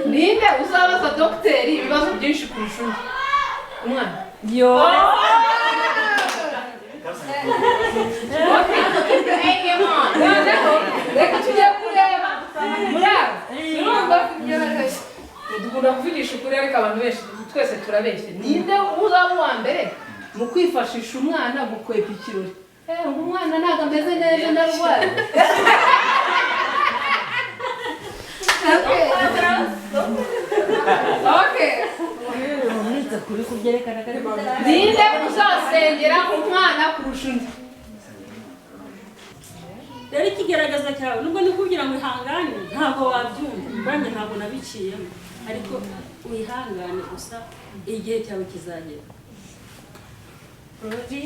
Ninde uzabaza dogiteri ibibazo byinshi kurusha undi? Umwana. Yo. Noneho reka tujye kureba muri aba. Urumva, dukunda kuvugisha ukuri, ariko abantu benshi twese turabeshye. Ninde uzaba uwa mbere mu kwifashisha umwana gukwepa ikirori? Ngo umwana ntabwo ameze neza, ndarwaye. Okay. Ninde uzasengera umwana kurusha undi? Rero ikigaragaza cyawe, nubwo ni kugira ngo ihangane, ntabwo wabyumva, nanjye ntabwo nabiciyemo, ariko wihangane gusa, igihe cyawe kizagera. Rodi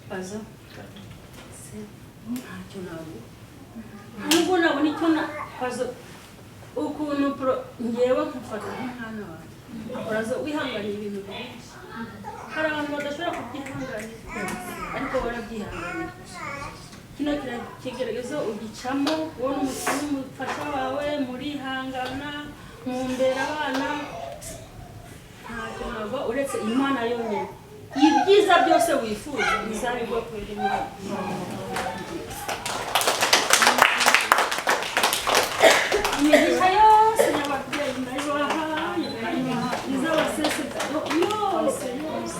pazo se ntacyo ntabwo, nubwo nabona icyo na pazo ukuntu pro ngewe nkufata nk'umwana wawe, uraza wihanganiye ibintu byinshi. Hari abantu badashobora kubyihanganira, ariko barabyihanganira. Kino kigerageza ugicamo wowe n'umufasha wawe, murihangana, mumbera abana, ntacyo ntabwo uretse Imana yonyine. Ibyiza byose wifuza bizabigwa kubera Imana. Imigisha yose y'ababyeyi ndayibahaye, izabaseseka yose yose.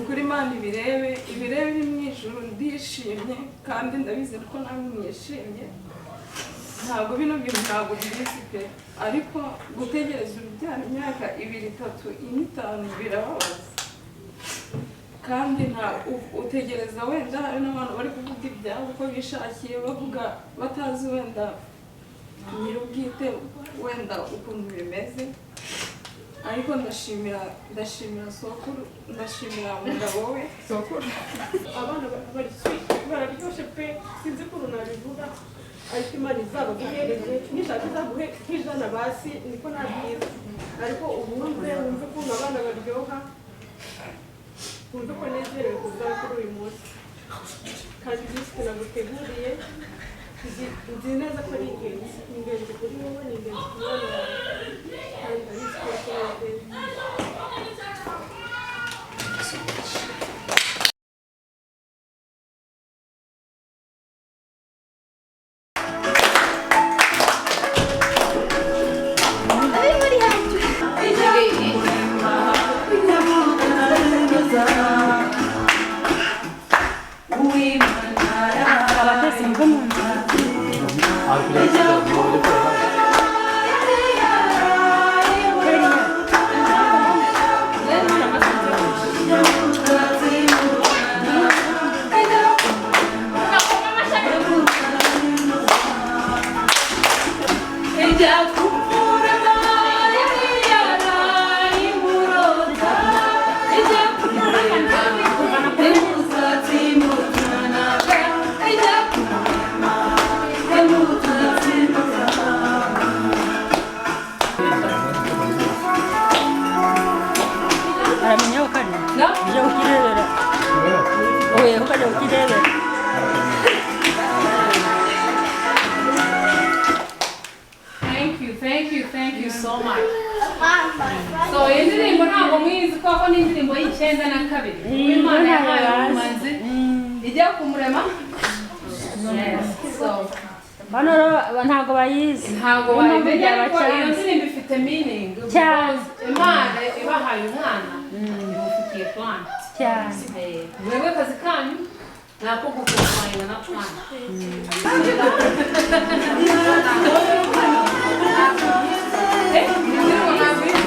Kuri Imana ibirebe, ibirebe iri mu ijuru, ndishimye kandi ndabizi ko namwe mwishimye. Ntabwo bino bintu ntabwo bizi pe, ariko gutegereza urubyaro imyaka 2, 3, 4, 5 birababaza. Kandi nta utegereza wenda hari n'abantu bari kuvuga ibyabo uko bishakiye, bavuga batazi wenda nyir'ubwite wenda ukuntu bimeze. Ariko ndashimira sokuru, ndashimira umugabo we sokuru. Abana bari sweet, bararyoshye pe, sinzi ukuntu nabivuga, ariko Imana izabaguhereze, nishaka izaguhe nk'ijana basi, niko nabwiza. Ariko ubumve, wumve ukuntu abana baryoha, wumve ko nezerewe kuza kuri uyu munsi. Kandi byinshi naguteguriye, nzi neza ko ari ingenzi, ni ingenzi kuri wowe, ni ingenzi ku mwana wawe, kandi ndabizi ko wakoze. Thank you, thank you, thank you so much. So indirimbo ntabwo mwizi kuko ni indirimbo y'92 Uwimana yahaye umumanzi ijya kumurema. Yes. So bano ntabwo bayizi, ntabwo bayimenya, ariko iyo ndirimbo ifite meaning. Cyane. Imana ibahaye umwana imufitiye plan. Cyane. Mwebwe akazi kanyu ni ako gukusanya na plan.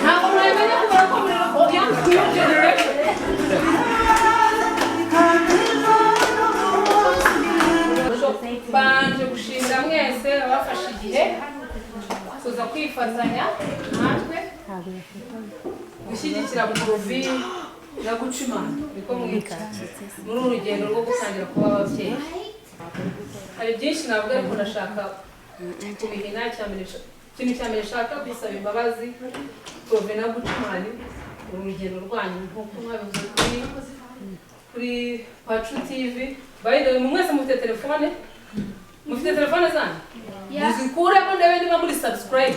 Ntabwo mwabimenya kubera ko muri young generation. Mbanje gushimira mwese abafashe igihe kuza kwifatanya natwe gushyigikira Provi na guca Imana, niko mwita muri uru rugendo rwo gutangira kuba ababyeyi. Hari byinshi navuga, ariko ndashaka kubihina. Ikintu cya mbere nshaka gusaba imbabazi Provi na guca Imana, uru rugendo rwanyu nk'uko mwabivuze kuri Pacu TV. By the way, mwese mufite telefone? Mufite telefone zanyu? Muzikuremo ndebe niba muri subscribe.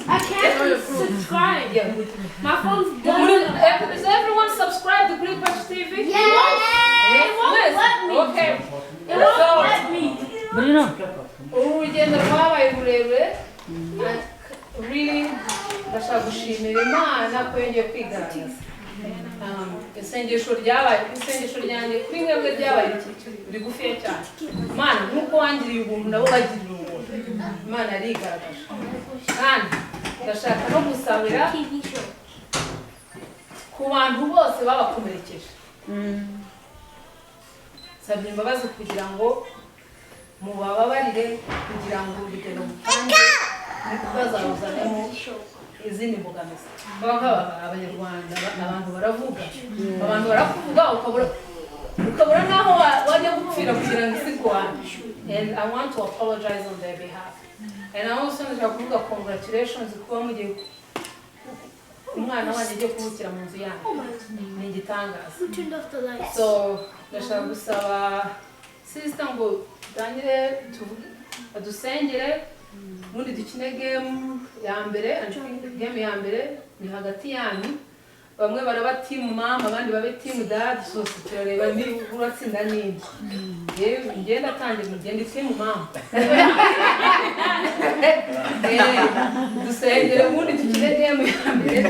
I can't subscribe. Yeah. My phone's Muri, done. is everyone subscribed to Kuri Paci TV? Yes. It won't Yes. let me. Okay. It won't So, let me. Bruno. Uru rugendo rwabaye rurerure. And really ndashaka gushimira Imana ko yongeye kwigaragaza. Isengesho ryabaye, isengesho ryanjye kuri mwebwe ryabaye rigufiya cyane. Imana, nk'uko wangiriye ubuntu, nabo bagiriye ubuntu. Imana yarigaragaje. Kandi ndashaka no gusabira TV show. ku bantu bose babakomerekeje. Nsabye imbabazi kugira ngo mubababarire, kugira ngo urugendo mutange ntibazaruzanemo izindi mbogamizi. Baba Abanyarwanda, abantu baravuga, abantu barakuvuga, ukabura n'aho wajya gupfira kugira ngo isi kurwane. And I want to apologize on their behalf, and I also ndashaka kuvuga congratulations kuba mugiye, umwana wanjye agiye kuvukira mu nzu yanyu, ni igitangaza. Who turned off the lights? So ndashaka gusaba sister ngo dutangire tuvuge, adusengere, ubundi dukine game ya mbere. And game ya mbere ni hagati yanyu. Bamwe baraba team mama, abandi babe team dad. So turareba niba uratsinda n'indi. Yewe, ngenda atangira, ngenda team mama. Dusengere, ubundi dukine game ya mbere.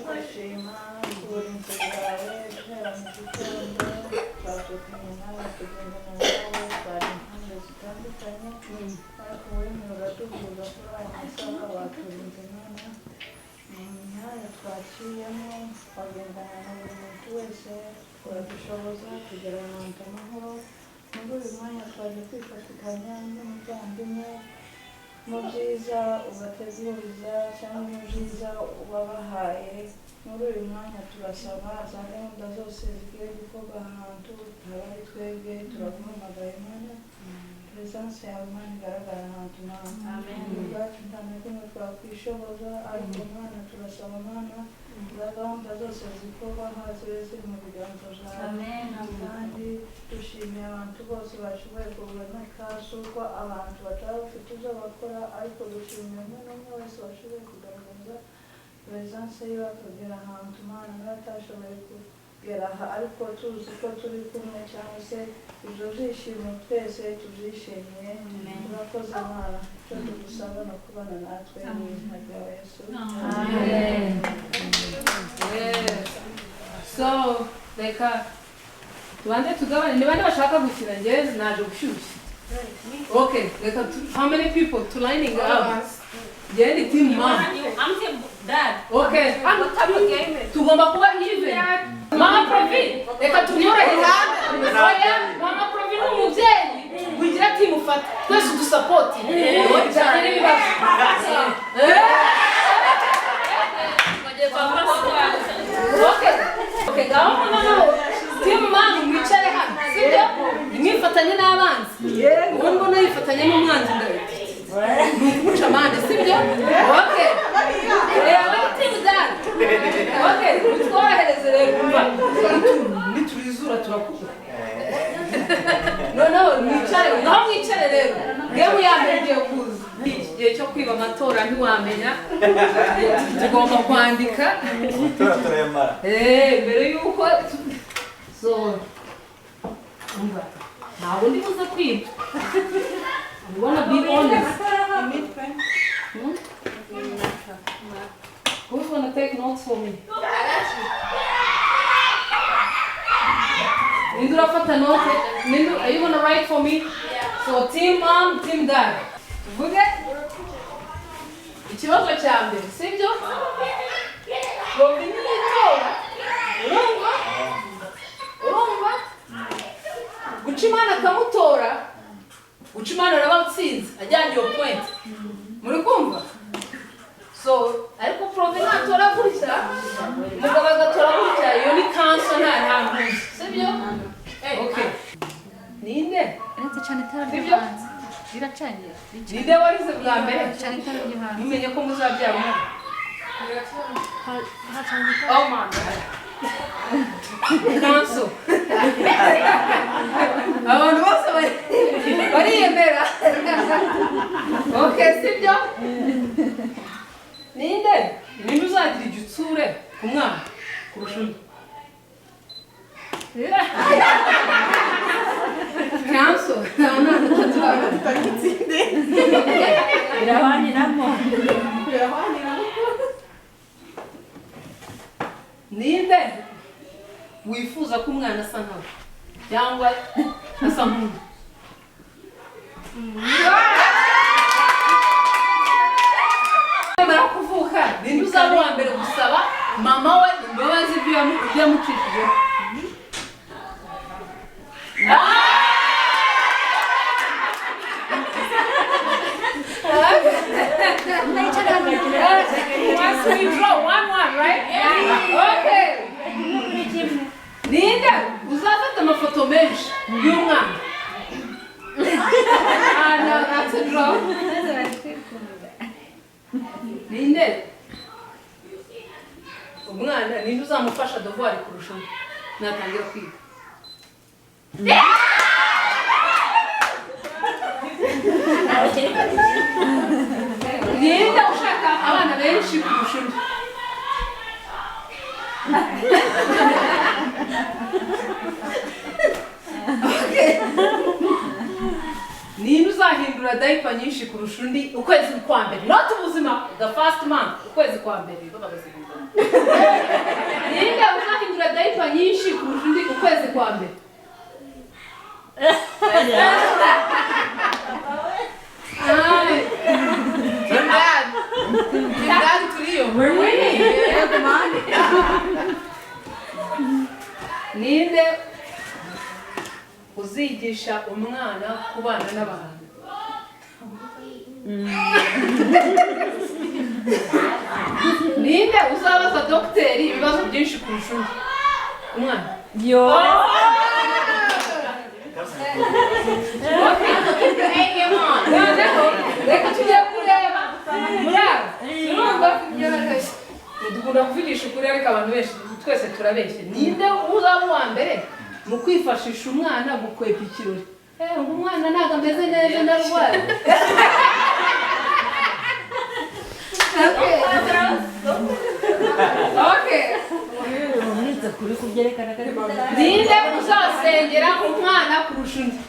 Gushima uburinzi bwawe guhera mu gitondo, twaje kumwe nawe, tugendana nawe, twari impande zitandukanye, ariko wowe uraduhuza kuri aya masaha. Waturinze Mana mu myanya twaciyemo, twagendana na buri muntu wese, uradushoboza kugera ahantu amahoro. Muri uyu mwanya twaje kwifatikanya n'umuvandimwe mu byiza ubateguriza cyangwa mu byiza wabahaye. Muri uyu mwanya turasaba za gahunda zose zigiye gukorwa ahantu haba ari twebwe, turaguhamagaye Mana, presence yawe Mana igaragara ahantu. Mana, ubwacu nta na kimwe twakwishoboza, ariko Mana turasaba, Mana, za gahunda zose zikorwa aha zibe ziri mu biganza byawe. Kandi dushimiye abantu bose bashoboye kuboneka. Si uko abantu bataba bafite ibyo bakora, ariko dushimiye umwe n'umwe wese washoboye kugaragaza presence yiwe akagera ahantu. Mana, n'abatashoboye kugera aha, ariko tuzi ko turi kumwe, cyangwa se ibyo byishimo twese tubyishimiye. Turakoze Mana. Icyo tugusaba ni ukubana natwe mu izina rya Yesu. Amen. Yes. So, reka tubanze tugabane. Ni bande bashaka gukina? Njye naje gushyushya. Okay, reka how many people to lining up? Njye ni team mom. I'm team dad. Okay. I'm the type of game. Tugomba kuba even. Mama Provi, reka tumworohereze. Oya, Mama Provi ni umubyeyi. Wigira team ufata. Twese dusupport. Cyane n'ibibazo. Okay. Okay, ngaho noneho team mom mwicare hano, sibyo? Mwifatanye n'abanzi. Ubu mbona yifatanye n'umwanzi, ndahita ni ukumuca amande, sibyo? Okay. Wowe team dad. Okay, mutworohereze rero. Umva, niturizura turakubura. Noneho mwicare, ngaho mwicare rero. Game ya mbere igiye kuza. Iki gihe cyo kwiba amatora ntiwamenya, tugomba kwandika. Amatora turayamara. Mbere yuko so umva, ntabwo ndi buze kwiba. You wanna be honest. Hmm? Who's gonna take notes for me? Ninde urafata note? Ninde, are you gonna write for me? So team mom, team dad. Tuvuge ikibazo cya mbere, sibyo? Bombi niyitora, urumva? Urumva? Guca Imana akamutora, guca Imana araba atsinze, ajyanye iyo point. Muri kumva? So, ariko Provi natora gutya, umugabo agatora gutya, iyo ni cancel, nta ntuzi, sibyo? Okay. Ninde? Uretse cyane itara ryo Sibyo? hanze riracanye. Ninde warize bwa mbere? Cyane itara ryo hanze. Mumenye ko muzabyara umwana. Hacanye itara. Oh man. Cancel. Council. Birabaniramo. Ninde wifuza ko umwana asa nkawe cyangwa asa nk'undi? Namara kuvuka, ninde uzaba uwa mbere gusaba mama we imbabazi ibyo yamucishijeho? Once we draw 1-1, right? Yeah. Okay. Ninde uzafata amafoto menshi y'umwana? Ah, no, that's a draw. Ninde umwana, ninde uzamufasha devoir kurusha undi natangira kwiga? Ninde ushaka abana benshi kurusha undi? Okay. Ninde uzahindura diaper nyinshi kurusha undi ukwezi kwa mbere? Not ubuzima, the first month, ukwezi kwa mbere. Ninde uzahindura diaper nyinshi kurusha undi ukwezi kwa mbere? We're winning. Ninde uzigisha umwana kubana n'abantu? Ninde uzabaza dogiteri ibibazo byinshi kurusha undi? Umwana. Yo. Reka tujye kureba muraba urumva dukunda kuvugisha ukuri, ariko abantu benshi twese turabeshye. Ninde uzaba uwa mbere mu kwifashisha umwana gukwepa ikirori? Ngo umwana ntabwo ameze neza, ndarwaye. Okay. Ninde uzasengera umwana kurusha undi?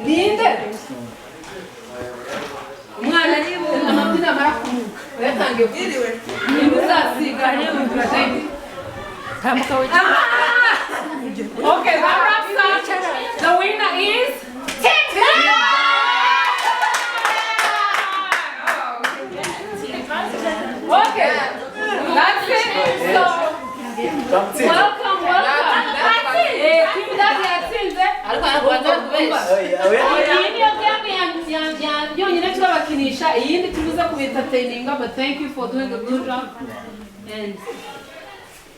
Ninde umwana amabyi namara kumuka yatangiye kuvuga, ninde uzasiga? Okay, that wraps up. The winner is Team Dad! Okay, that's it. So, welcome, welcome. Team Dad yatsinze. Iyi niyo game yonyine turabakinisha, iyindi tubuze kuba-entertaininga, but thank you for doing a good job. And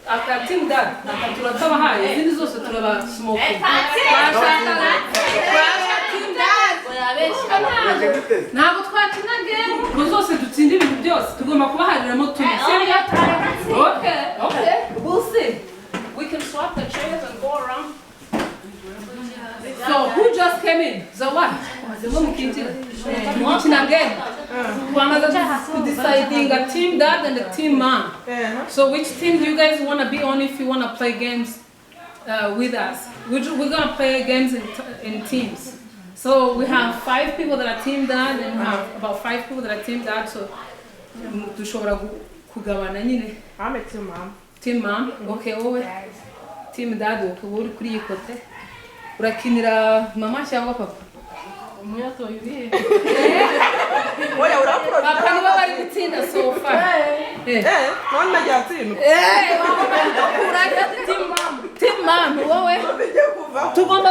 aka Team Dad, aka turatabahaye, izindi zose turabasmoking. Ntabwo twakina game ngo zose dutsinde ibintu byose, tugomba kubahariramo tumwe. Okay, okay, we'll see. We can swap the chairs and go around. So who just came in? Zawad. Mukina game. Twamaze deciding a team dad and a team mom. So which team do you guys want to be on if you want to play games with us? We're gonna play games in teams. So we have 5 people that are team dad and we have about 5 people that are team dad. So dushobora kugabana nyine. I'm a team mom. Team mom. Okay, wowe team dad ukaba uri kuri iyi kote. Urakinira mama cyangwa papa? Oya, urakura. Papa nibo bari gutsinda so far. None najyatsindwa. Team mom. Team mom wowe. Tugomba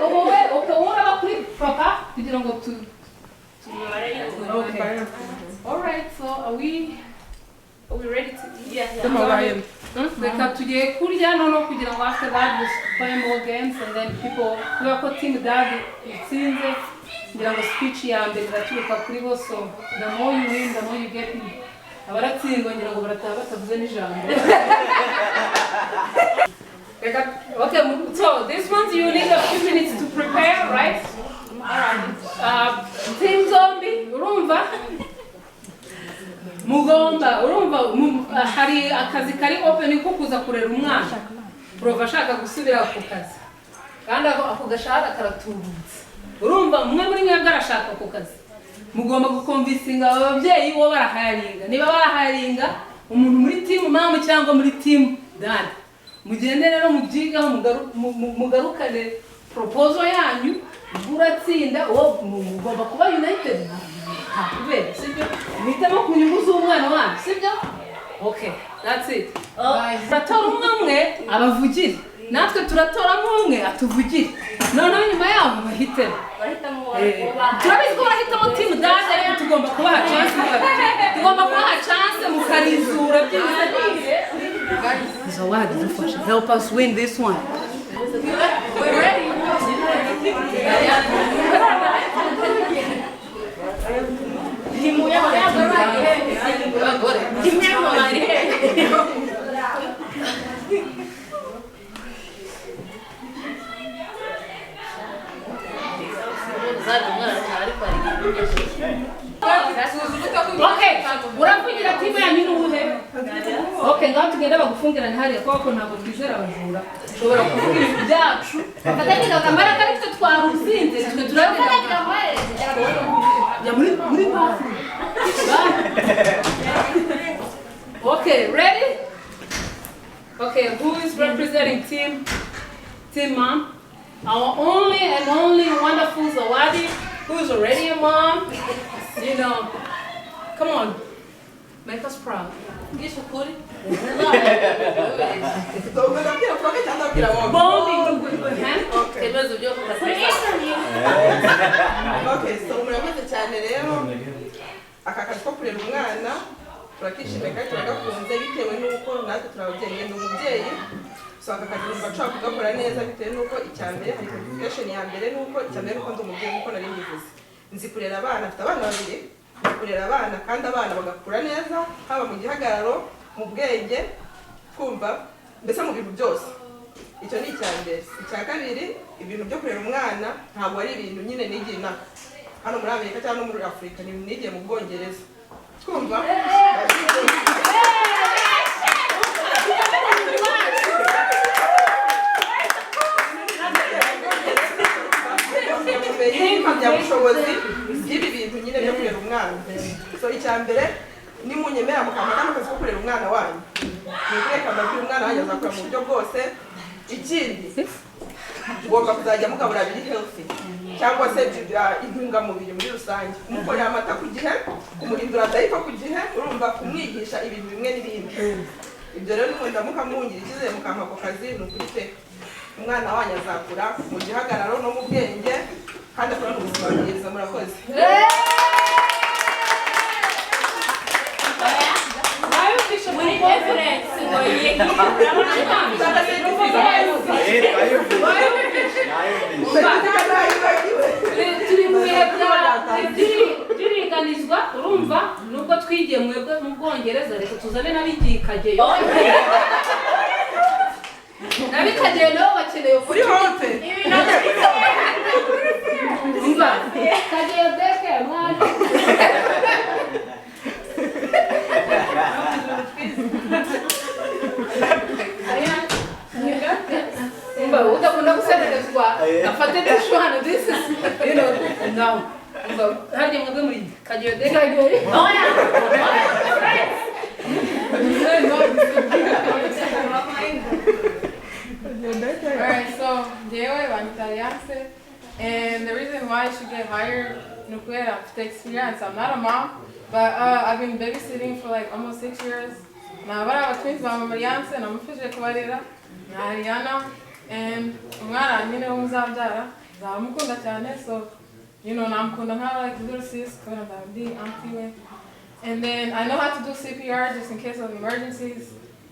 wowe ukaba uraba kuri papa kugira ngo tu. Okay. All right, so are we ready to eat? Yeah. Reka tugiye kurya noneho kugira ngo after that we play more games and then people, kubera ko team dad itsinze, ngira ngo speech ya mbere iraturuka kuri bo, so the more you win, the more you get. Abaratsindwa ngira ngo barataha batavuze n'ijambo. Okay, so this one you need a few minutes to prepare, right? Team zombie, urumva? Mugomba, urumva, Hari akazi kari open ko kuza kurera umwana. Prova ashaka gusubira ku kazi, kandi ako gashahara karatubutse. Urumva umwe muri mwebwe arashaka ako kazi, mugomba guconvincinga aba babyeyi uwo barahiringa. Niba barahiringa umuntu muri team mama cyangwa muri team dad, mugende rero mubyigaho, mugarukane proposal yanyu. Uratsinda uwo mugomba kuba united, nta kubera, sibyo? Muhitemo ku nyungu z'umwana wanyu, sibyo? Okay, that's it. Turatora umwe umwe abavugire, natwe turatoramo umwe atuvugire, noneho nyuma yaho bahitemo. Turabizi ko barahitamo team dad, ariko tugomba kubaha chance, tugomba kubaha chance mukarizura byibuze. Zawadi, dufashe, help us win this one. We're ready. Timu y'abagore. Timu y'abagore. Okay, uravugira timu yanyu ni uwuhe? Okay, ngaho tugende bagufungirane hariya, kuko ntabwo twizera abajura. Ushobora kuvuga ibintu byacu mbaraga, ari twe twaruzinze, twe turabona jya muri bathroom. Okay, ready? Okay, who is representing team mom? Our only and only wonderful Zawadi, who is already a mom. Come on, make us proud. Ngisho ukuri. Ndabwira Frank cyangwa ndabwira wowe? Bombi. Ibibazo byo Okay, so murakoze cyane rero. Aka kazi ko kurera umwana turakishimiye kandi turagakunze, bitewe n'uko natwe turi ababyeyi, ndi umubyeyi. So aka kazi numva nshobora kugakora neza bitewe n'uko icya mbere hari qualification ya mbere, n'uko icya mbere nuko ndi umubyeyi, nk'uko nari mbivuze. Nzi kurera abana, mfite abana babiri, nzi kurera abana kandi abana bagakura neza, haba mu gihagararo, mu bwenge, kumva, mbese mu bintu byose. Icyo ni icya mbere. Icya kabiri, ibintu byo kurera umwana ntabwo ari ibintu nyine nigiye inaha hano muri Amerika cyangwa no muri Afurika, ni ibintu nigiye mu Bwongereza, twumva. Impamyabushobozi by'ibi bintu nyine byo kurera umwana. So icya mbere, nimunyemera mukampa kano kazi ko kurera umwana wanyu, ni ukureka mbabwira, umwana wanyu azakura mu buryo bwose. Ikindi, ugomba kuzajya mugabura biri healthy cyangwa se intungamubiri muri rusange, kumukorera amata ku gihe, kumuhindura diaper ku gihe, urumva, kumwigisha ibintu bimwe n'ibindi. Ibyo rero nimwenda mukamwungira icyizere mukampa ako kazi, ni ukuri pe, umwana wanyu azakura mu gihagararo no mu bwenge kandi akurana ubuzima bwiza. Murakoze. Muri evidence ngo yige. Turi mu bihe by'iringanizwa, urumva, nubwo twigiye mwebwe mu Bwongereza, reka tuzane n'abigiye Kageyo. N'abikageyo nabo bakeneye kuri hote. Umva, Kageyo deke mwana. Umva, udakunda gusererezwa afate tissue hano. This is now. Umva, harya mwebwe muri Kageyo deke? Oya. Alright, so njyewe banyita Alliance, and the reason why I should get hired ni ukubera mfite experience. I'm not a mom, but I've been babysitting for like almost 6 years. Na bari aba twins ba mama Alliance namufashije kubarera na Ariana, and umwana nyine wo muzabyara nzamukunda cyane, so namukunda nka like little sis kubera nzaba ndi auntie we. And then I know how to do CPR just in case of emergencies.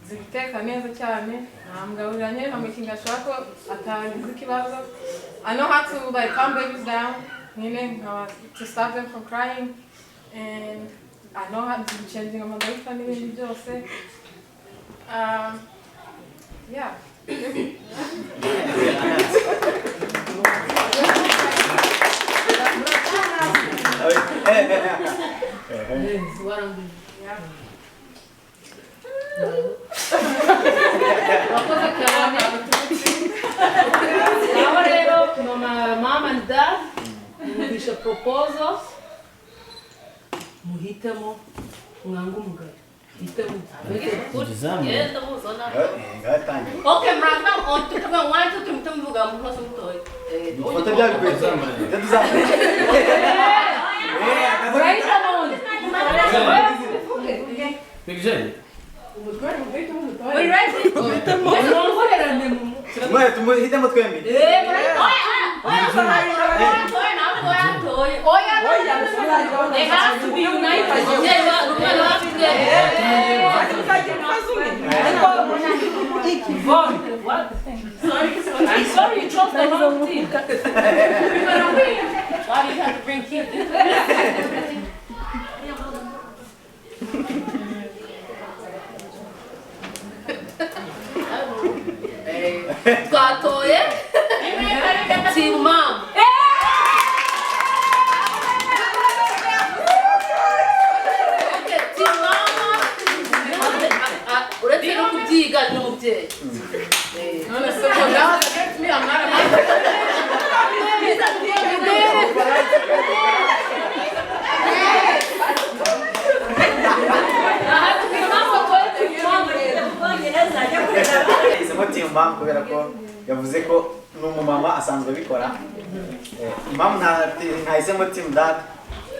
Nzi guteka neza cyane, namugaburira nyine nkamukinga ashobora ko atagize ikibazo. I know how to like calm babies down nyine nkaba to stop them from crying, and I know how to changing amadiaper n'ibindi byose. Yeah. Warambwiye. Urakoze cyane. Aho rero mama, mom and dad, mwumvishe proposal, muhitemo, mwange umugabo, hitemo. Ngatangiye. Okay, muraza tuvuga one two three, muhite muvuga muhose mutoye. Dufate bya bikweto ibyo tuzamura. Murahitamo undi. We ready? Mwongorerane. Mwe tumuhitemo twembi. Murahitamo. Oya, oya, ntabwo yatoye. Oya, They have to be united. Umwana wacu. Yvonne, what? I'm sorry you chose the wrong team. We're gonna win. Why do you have to bring kids? Twatoye team mom. Okay, team mama. Uretse no kubyiga ni umubyeyi. None se ko nawe against me, I'm not a man. Aha tubwira impamvu watoye team mom rero. Yahisemo team mom kubera ko yavuze ko ni umumama asanzwe abikora. Impamvu ntahisemo team dad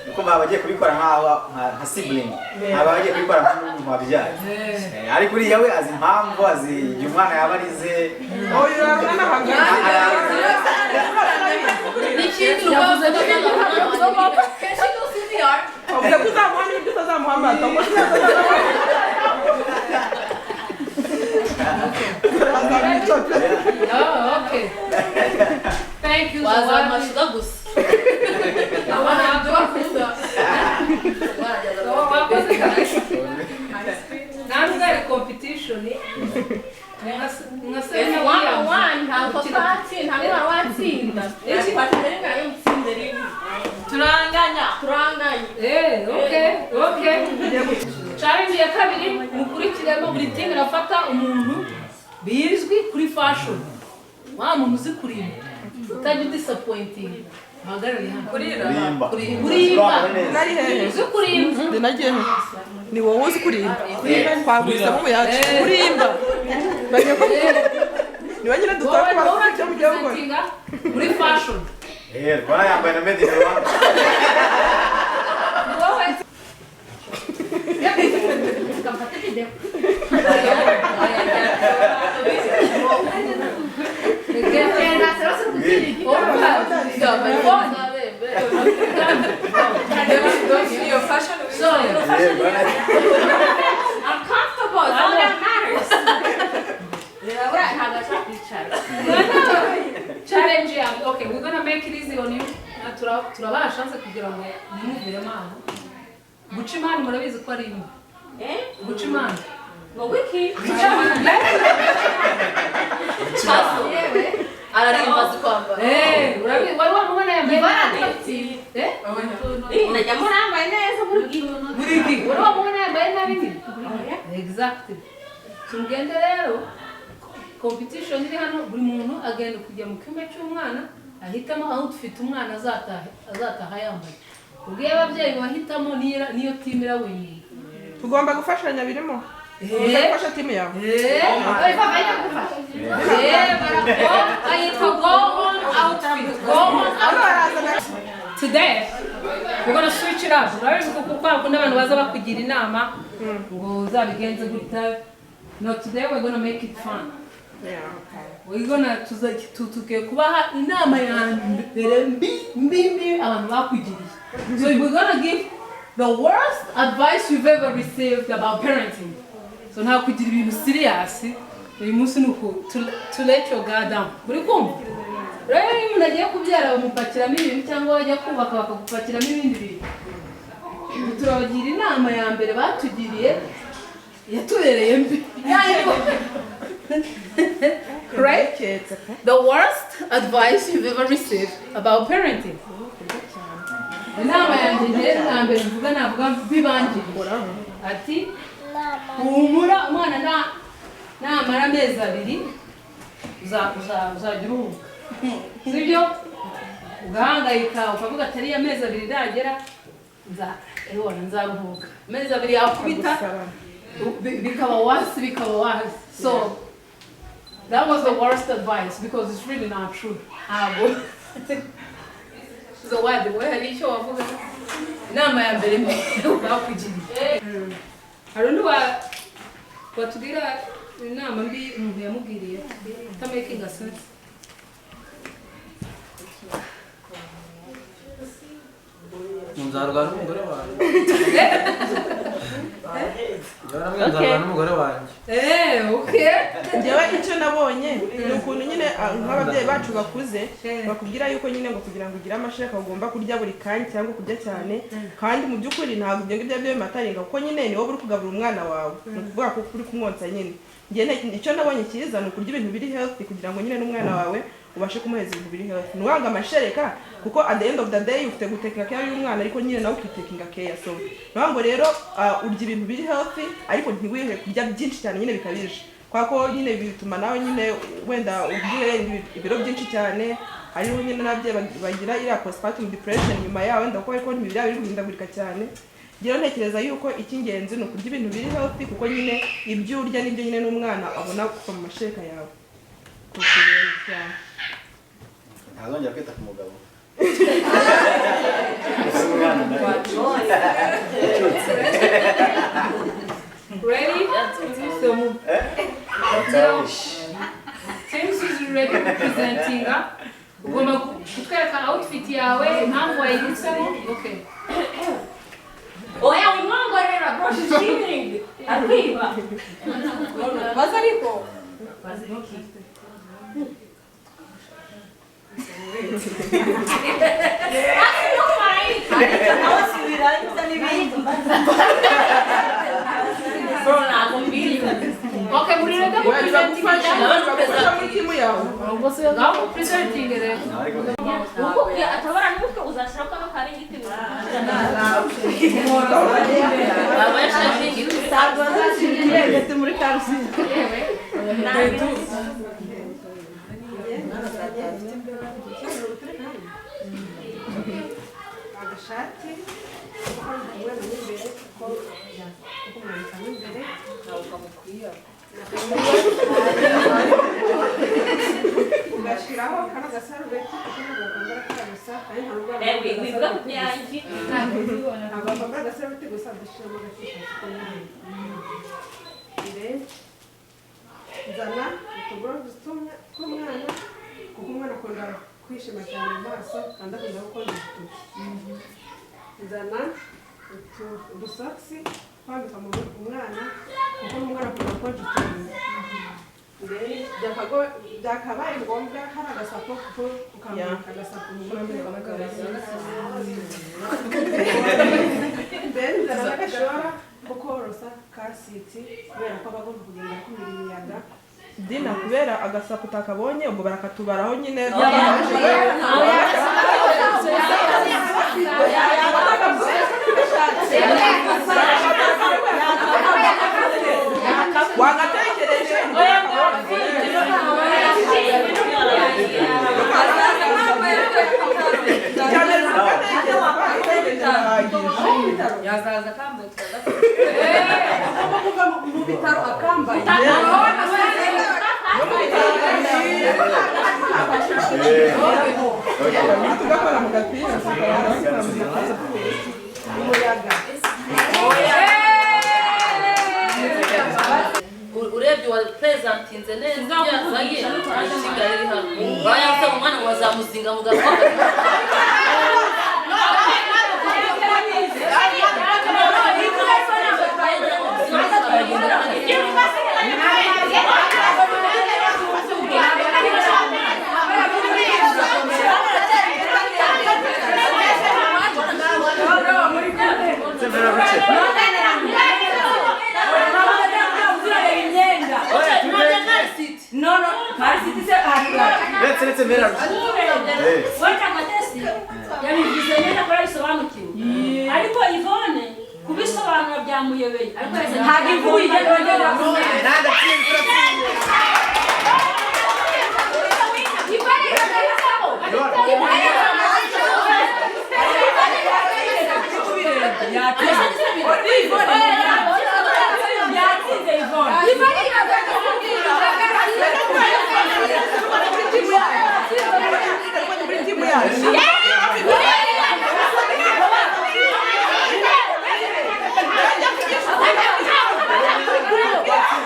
nuko baba bagiye kubikora nka sibling, baba bagiye kubikora nk'umuntu wabyaye. Ariko uriya we azi impamvu, azi igihe umwana yaba arize. N'ikindi ni uko Yavuze ko Can she do CPR? Uvuze ko uzamuha n'ibyo utazamuha amata. Oh, okay. Thank you, Zawadi. Wazamashuka gusa. Abana bakunda. Wakoze cyane. Ntabwo ari competition. Nka Serena One on Williams. one, ntabwo twatsinda, ntabwo watsinda. Twatsinda rimwe. Turanganya. Turanganya. Okay. Challenge ya kabiri, mukurikiremo, buri team irafata umuntu bizwi kuri fashion. Wa muntu uzi kurimba. Utajya udisappointing. Muhagarare hano. Kurimba. Kurimba. Nari hehe? Uzi kurimba. Ndi nagiye he? Ni wowe uzi kurimba. Twagwisamo umuyaga. Kurimba. Bagiye ko niba nyine dutora Wowe kuba wowe icyo mugiye gukora. urapresentinga muri fashion. Rwanda yambaye na made in Rwanda. Ni wowe. Mfate video. So, Rwanda I'm comfortable. It's all that matters. Ntabwo ashaka kwicara. Challenge ya, okay, we're gonna make it easy on you. Na turabaha chance kugira ngo ntimuviremo aho. Guca imana murabizi ko ari imwe. Eh? Guca imana. Ngo wiki? Guca Ararimba azi kwambara. Urabizi wari wamubona yambaye nabi. Najya murambaye neza buri gihe. Buri gihe. Wari wamubona yambaye nabi nyine? Exactly. Tugende rero, competition iri hano, buri muntu agenda kujya mu cyumba cy'umwana ahitamo outfit umwana azataha yambaye. Ubwo iyo ababyeyi bahitamo niyo team irawininga. Tugomba gufashanya birimo. Ugomba gufasha team yawe. Bayita go on outfit. Go on outfit. Today we're gonna switch it up. Urabizi ko kuko hakunda abantu baza bakugira inama ngo uzabigenze gutya. No, today we're gonna make it fun. We're gonna tugiye kubaha inama ya mbere mbi mbi mbi abantu bakugiriye. So we're gonna give the worst advice you've ever received about parenting. So nta kugira ibintu serious. Uyu munsi ni uku to let your guard down. Muri kumva? Rero iyo umuntu agiye kubyara bamupakiramo ibintu, cyangwa bajya kubaka bakagupakiramo ibindi bintu. Ubu turabagira inama ya mbere batugiriye yatubereye mbi. Right? The worst advice you've ever received about parenting. Inama yanjye njye na mbere mvuga, navuga bibangiriye. Ati Humura umwana namara amezi 2 uzajya uruhuka. Sibyo? Ugahangayika ukavuga atari amezi 2 ndagera nzaruhuka. Amezi 2 yakubita bikaba wasi. So that was the worst advice because it's really not true. So what the way hari icyo wavuga? Inama ya mbere bakugiriye. Hari undi watubwira inama mbi umuntu yamubwiriye itamakinga sense? Nzarwana n'umugore wanjye. Nzarwana n'umugore wanjye. Okay. Njyewe icyo nabonye ni ukuntu nyine nk'ababyeyi bacu bakuze bakubwira yuko nyine ngo kugira ngo ugire amashereka ugomba kurya buri kanya cyangwa kurya cyane, kandi mu by'ukuri ntabwo ibyo ngibyo byo bimataringa kuko nyine ni wowe uri kugaburira umwana wawe, ni ukuvuga ko uri kumwonsa nyine. Njye icyo nabonye cyiza ni ukurya ibintu biri healthy kugira ngo nyine n'umwana wawe ubashe kumuheza ibintu biri healthy. Ntiwange amashereka kuko at the end of the day ufite gutekinga care y'umwana ariko nyine nawe ukitekinga care. So ntiwange rero urya ibintu biri healthy ariko ntiwihe kurya byinshi cyane nyine bikabije, kwa ko nyine bituma nawe nyine wenda ugire ibiro byinshi cyane. Hariho nyine n'ababyeyi bagira iriya postpartum depression nyuma yawe wenda kuko ariko imibiri yabo iri guhindagurika cyane. Ngira ntekereza yuko icy'ingenzi ni ukurya ibintu biri healthy kuko nyine ibyo urya nibyo nyine n'umwana abona kuva mu mashereka yawe. Ntazongera kwita ku mugabo. Ready? So James is ready presenting. Ugomba kutwereka outfit yawe impamvu wayihisemo. Okay. Oya wimwongorera bro, she's cheating. Akwiba. Baza ariko. Okay, muri ready presenting. Ngaho presenting rero. Uko atabara n'umutwe uzashira ko kari igiti. Muri karisi. Agashati umwana w'imbere kuko umwana w'imbere ntabwo amukwiye ugashyiraho kano gasarubeti kuko ntabwo bakambara kariya gusa kandi ntabwo bakambara agasarubeti gusa ugashyiramo agatishati k'umwana. Nzana utugoroves tw'umwana kuko umwana akunda kwishima cyane mu maso kandi akunda gukora ututi. Nzana udusogisi kwambika umwana kuko umwana akunda konja utuntu. Byakabaye ngombwa hari agasapo kuko ukambika agasapo mu mutwe. Nzana n'agashora ko korosa kasiti kubera ko abagomba kugenda kumira imiyaga. Dina kubera agasapo utakabonye ubwo barakatubaraho nyine. Wagatekereje yazaza kambaye mu bitaro akambaye. Tugakora mu gapira umuyaga. Urebye wa presentinze neza yazanye ishinga riri hano bayanse umwana ngo bazamuzinga mu gakombe. Yabivuze neza ko yabisobanukiwe ariko Yvonne kubisobanura byamuyobeye. Byakuyobeye ntabwo imvugo igenda.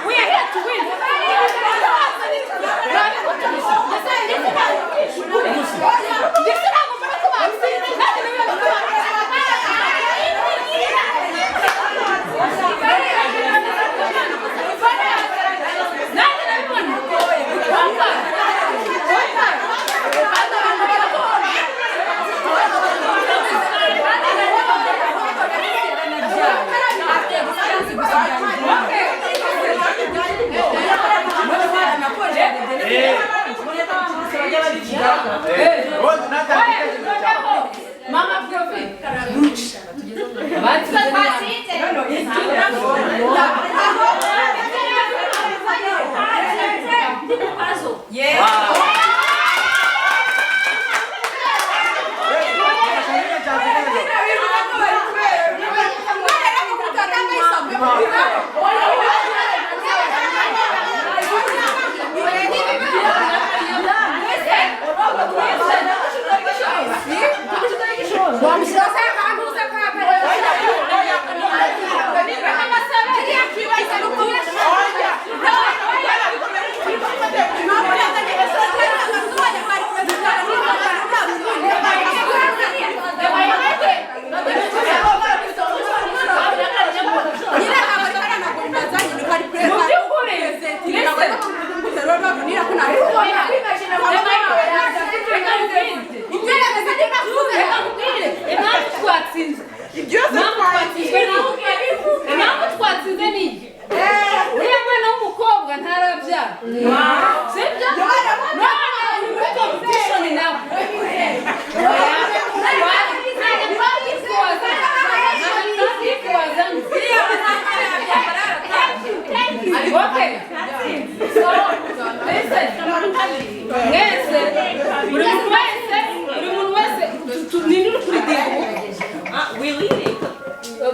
We are here to win. Mama Profi. Impamvu twatsinze ni iyi: uriya mwana w'umukobwa ntarabyara, sibyo? None uri muri competition nawe. Okay. So, listen. Mwese, buri muntu wese, ni uri kuri We leading.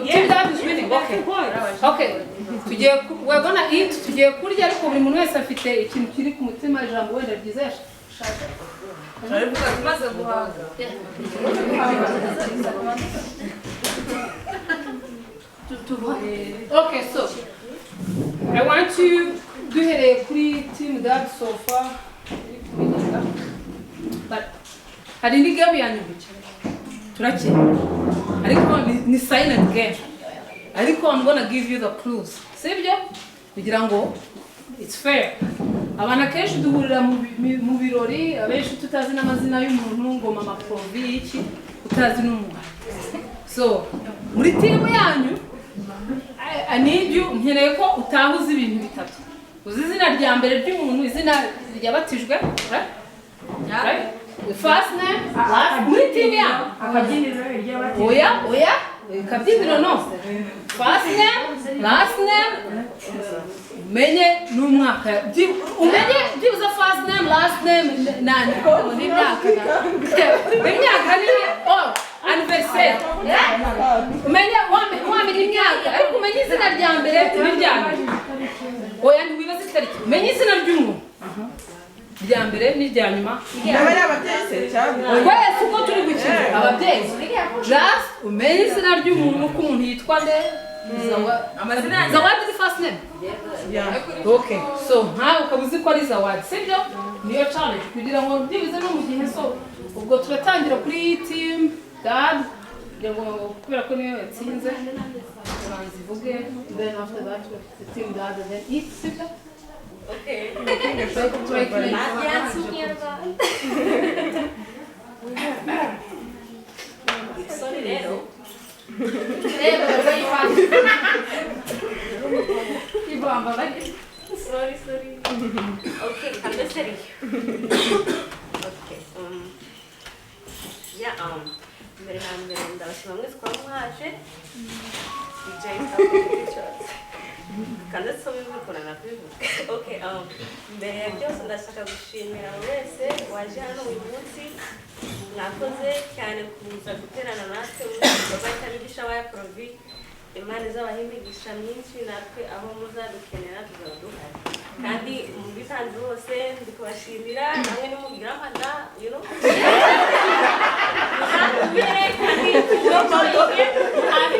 Team Dad is winning. Okay. Okay. Tugiye we're gonna eat, tugiye kurya, ariko buri muntu wese afite ikintu kiri ku mutima, ijambo wenda ryiza yashaka. Tumaze guhaga. Okay, so I want to duhereye kuri Team Dad so far iri kubigeza. But hari indi game ya nyuma turakina, ariko ni silent game, ariko I'm gonna give you the clues, sibyo? Kugira ngo it's fair. Abantu akenshi duhurira mu birori, abenshi tutazi n'amazina y'umuntu, ngo mama Provi iki, utazi n'umuntu. So muri team yanyu I need you, nkeneye ko utahuza ibintu bitatu: uzi izina rya mbere ry'umuntu, izina ryabatijwe, right? Right? The first name, last, muri team yanyu. Oya, oya, kabyiniro no. First name, last name, umenye n'umwaka, umenye byibuze first name, last name, nani, n'imyaka. Imyaka ni, oh, anniversaire. Umenye, wamenye imyaka, ariko umenye izina rya mbere n'irya nyuma. Oya, ntiwibaze itariki, umenye izina ry'umuntu rya mbere n'irya nyuma. Twese uko turi gukina ababyeyi, just umenye izina ry'umuntu, uko umuntu yitwa nde. Zawadi is the first name. Okay, so nkawe ukaba uzi ko ari Zawadi, sibyo? Niyo challenge kugira ngo byibuze no mu gihe. So ubwo turatangira kuri Team Dad, kugira ngo kubera ko niyo yatsinze, turanze ivuge, then after that the Team Dad and then eat, sibyo? Okay. Turakina. Sorry rero. Sorry, sorry. Okay, I'm sorry. Okay. Yeah, mbere na mbere ndabashima mwese kuba mwaje. DJ Pictures. Kandi so bivuga nakubivuga. Okay, mbere ya byose ndashaka gushimira buri wese waje hano uyu munsi. Mwakoze cyane kuza guterana natwe mu gikorwa cya Baby Shower ya Provi. Imana izabaha imigisha myinshi, natwe aho muzadukenera tuzaba duhari. Kandi mu bitanze bose ndi kubashimira, namwe nimugira amada, you know. Muzatumire kandi tuzokoye,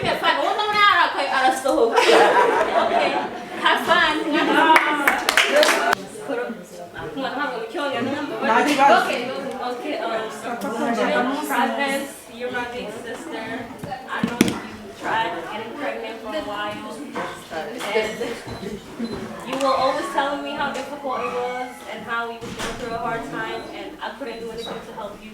have fun. Uwo ndabona arakaye arasohoka. Okay, have fun. Okay, okay, Providence, you're my big sister. I know you tried getting pregnant for a while, and you were always telling me how difficult it was and how you were going through a hard time, and I couldn't do anything to help you.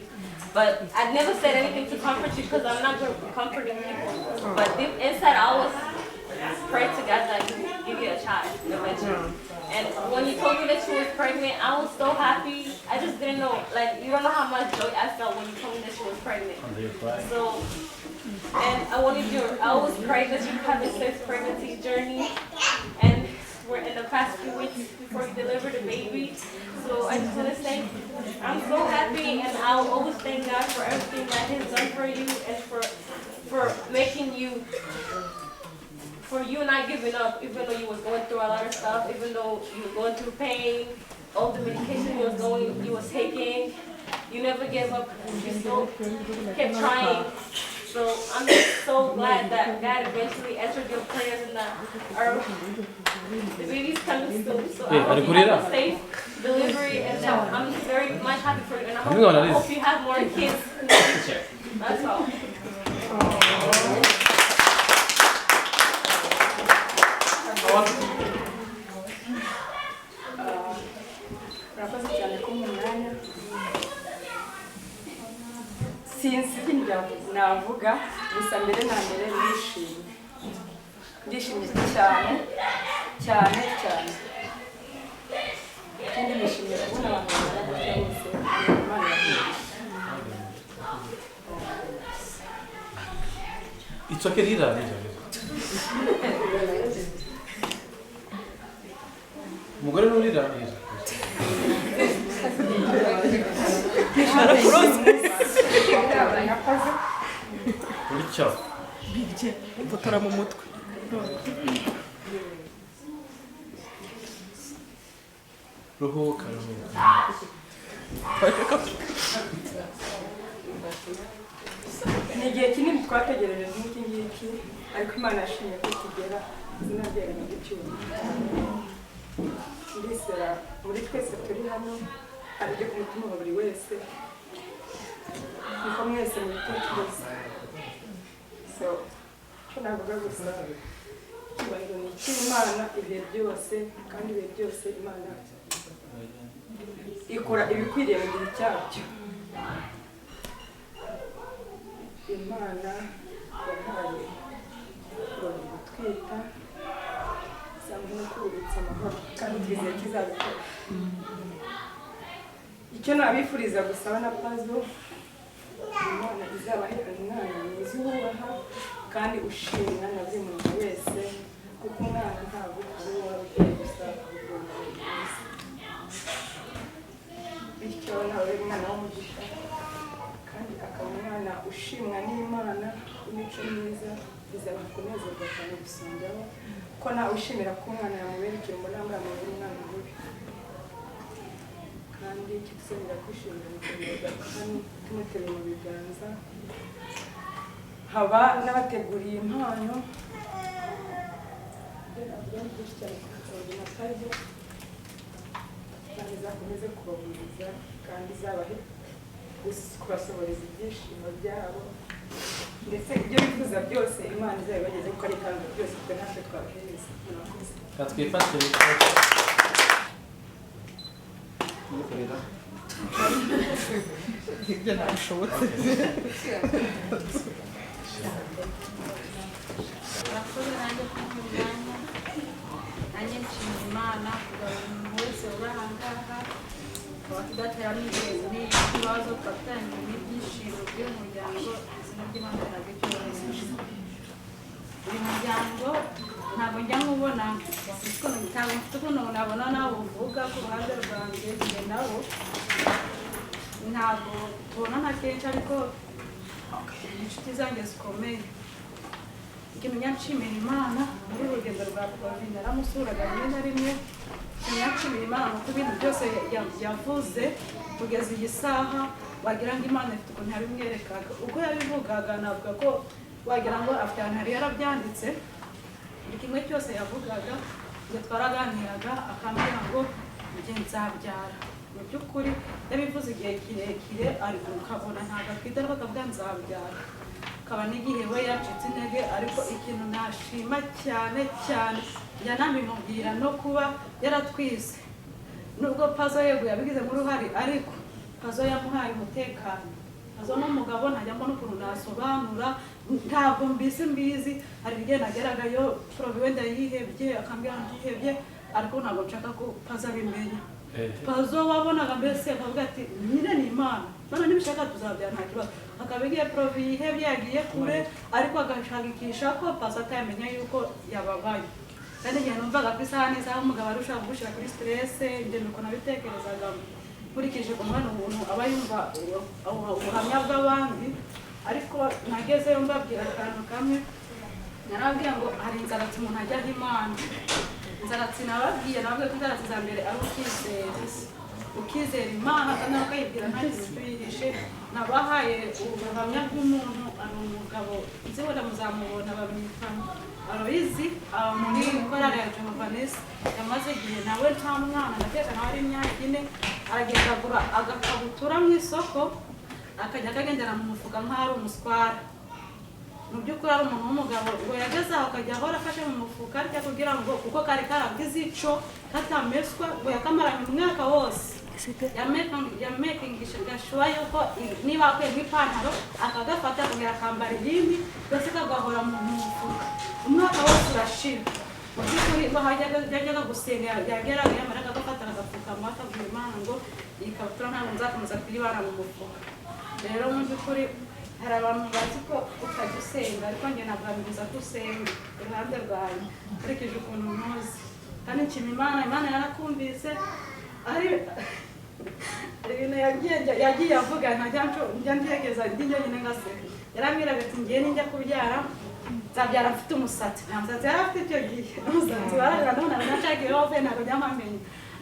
But I never said anything to comfort you because I'm not good at comforting people. But deep inside, I always prayed to God that He would give you a child eventually. And when you told me that she was pregnant, I was so happy. I just didn't know, like, you don't know how much joy I felt when you told me that she was pregnant. So, and I wanted you, I always prayed that you have a safe pregnancy journey. And we're in the past few weeks before you deliver the baby. So I just want to say, I'm so happy, and I'll always thank God for everything that He's done for you and for making you, for you not giving up, even though you was going through a lot of stuff, even though you were going through pain, all the medication you was taking, you never gave up. You still kept trying. So I'm just so glad that God eventually answered your prayers and that the baby's coming soon. So I hope you have a safe delivery, and that I'm very much happy for you. And I hope you have more kids in the future. That's all. Murakoze cyane ko mu mwanya sinzi ibindi navuga, gusa mbere na mbere ndishimye cyane cyane cyane, ikindi nishimiye kubona abantu bangana gutya bose. Imana irabaha. It's okay, rira, rira, rira. Umugore nurira, rira. Gutya. Bijye mfotora mu mutwe. Ruhuka, ruhuka. Ni igihe kinini twategereje nk'iki ngiki, ariko Imana yashimye ko kigera, izina ryayo ni icyubahiro. Ndizera muri twese turi hano hari ibyo ku mutima wa buri wese, niko mwese mubitekereza. So icyo navuga gusa, icyubahiro ni icy'Imana ibihe byose, kandi ibihe byose Imana ikora ibikwiriye mu gihe cyabyo. Imana yahaye kurora gutwita isanga no kubitsa amahoro, kandi twizeye ko izabikora. Icyo nabifuriza gusaba na Pazo, Imana izabahe umwana mwiza uwubaha kandi ushimwa na buri muntu wese, kuko umwana ntabwo ari uw'ababyeyi gusa, ahubwo ni uw'umuntu. Bityo nawe umwana w'umugisha, kandi akaba umwana ushimwa n'Imana w'imico myiza, bizabaha kunezerwa cyane gusumbyaho, ko nawe ushimira ko umwana yamubera ikirumbo nangwa yamubera umwana mubi. Kandi icyo tuzongera kwishimira mu kumureba hano tumuteruye mu biganza, haba n'abateguriye impano. Ibyo navuga ni byinshi cyane kuko na Pazo, Imana izakomeze kubaguriza kandi izabahe kubasohoreza ibyishimo byabo, ndetse ibyo bifuza byose Imana izabibageze, kuko ari itanga byose, twe ntacyo twabahereza. Murakoze. Twifatire. Ibyo ntabishobotse. Murakoze nanjye kumpa umwanya, nanjye nshima Imana kugira umuntu wese uri aha ngaha, tukaba tudatera n'ibibazo, tukaba dutangira n'ibyishimo by'umuryango, izina ry'Imana rihabwe icyubahiro. Uyu muryango ntabwo njya nkubona, ntabwo mfite ukuntu nabona nawe uvuga ku ruhande rwanjye. Njye nabo ntabwo tubonana kenshi, ariko inshuti zanjye zikomeye. Ikintu nshimira Imana muri uru rugendo rwa Provi, naramusuraga rimwe na rimwe. Ikintu nshimira Imana ni uko ibintu byose yavuze kugeza iyi saha wagira ngo Imana ifite ukuntu yabimwerekaga. Uko yabivugaga navuga ko wagira ngo afite ahantu yari yarabyanditse. Buri kimwe cyose yavugaga, ngo twaraganiraga akambwira ngo njye nzabyara. Mu by'ukuri yabivuze igihe kirekire, ariko ukabona ntabwo atwite, ariko akavuga nzabyara. Akaba n'igihe we yacitse intege, ariko ikintu nashima cyane cyane yanabimubwira no kuba yaratwise. Nubwo Pazo yego yabigizemo uruhare, ariko Pazo yamuhaye umutekano. Pazo n'umugabo ntajya mbona ukuntu nasobanura, ntabwo mbisi mbizi. Hari igihe nageragayo Provi wenda yihebye, akambwira ndihebye, ariko ntabwo nshaka ko Pazo abimenya. Pazo wabonaga mbese akavuga ati nyine ni Imana, Imana nibishaka tuzabyara nta kibazo. Akaba igihe Provi yihebye yagiye kure, ariko agashakisha ko Pazo atayamenya yuko yababaye. Kandi igihe numvaga ko isaha n'isaha umugabo arushaho kugushyira kuri stress, ibyo nuko nabitekerezaga nkurikije umwana umuntu aba yumva ubuhamya bw'abandi. Ariko nagezeyo mbabwira akantu kamwe, narababwira ngo hari inzaratsi umuntu ajyaho Imana. Inzaratsi nababwiye ko inzaratsi za mbere ari ukizera, ukizera Imana kandi ukayibwira nta kintu tuyihishe. Nabahaye ubuhamya bw'umuntu, ari umugabo nzi wenda muzamubona, bamwita Aloyizi, muri korali ya Jehovanesi. Yamaze igihe nawe nta mwana, ndakeka nawe ari imyaka 4, aragenda agura agakabutura mu isoko, akajya akagendera mu mufuka nk'aho ari umuswara. Mu by'ukuri ari umuntu w'umugabo, ngo yageze aho akajya ahora afashe mu mufuka arya kugira ngo kuko kari karagize ico katameswa, ngo yakamaranye umwaka wose. Yamekingishaga shuwa yuko niba akuyemo ipantaro akagafata akongera akambara iyindi, mbese kagahora mu mufuka umwaka wose urashira. Mu by'ukuri ngo yajyaga gusenga, yageraga yamara akagafata agapfukama akabwira Imana ngo iyi kabutura ntabwo nzakomeza kuyibana mu mufuka. Rero mu by'ukuri hari abantu bazi ko utajya usenga, ariko njye nabwamiriza ko usenga iruhande rwawe nkurikije ukuntu ntuzi. Kandi nshima Imana, Imana yarakumvise. Ari ibintu yagiye avuga ntajya ntegeza ndi njyenyine ngaseka. Yarambwiraga ati ngiye ninjya kubyara nzabyara mfite umusatsi. Nta musatsi yari afite icyo gihe, umusatsi waraga none nashaka wavuye ntabwo njya.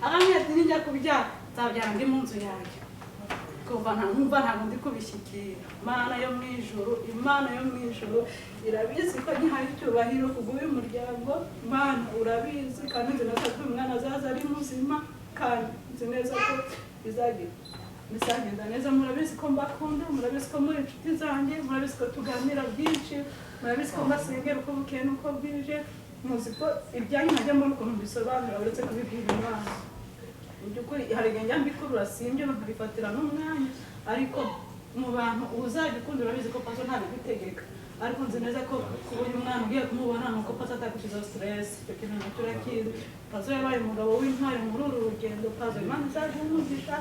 Arambwira ati ninjya kubyara nzabyara ndi mu nzu yanjye. Kuva nkumva ntabwo ndi kubishyikira. Imana yo mu ijuru, Imana yo mu ijuru irabizi ko nyihaye icyubahiro kubw'uyu muryango. Imana urabizi, kandi nzi neza ko uyu mwana azaza ari muzima, kandi nzi neza ko bizagenda neza. Murabizi ko mbakunda, murabizi ko muri inshuti zanjye, murabizi ko tuganira byinshi, murabizi ko mbasengera uko bukeye n'uko bwije. Muzi ko ibyanyu ntajya mbona ukuntu mbisobanura uretse kubibwira Imana. Mu by'ukuri hari igihe njya mbikurura simbyo nkabifatira n'umwanya, ariko mu bantu uzajya ukunda urabizi ko Pazo ntabigutegeka, ariko nzi neza ko kuba uyu mwana ugiye kumubona ni uko Pazo atagushyizeho stress. Icyo kintu nacyo urakizi. Pazo yabaye umugabo w'intwari muri uru rugendo. Pazo Imana izaguha umugisha.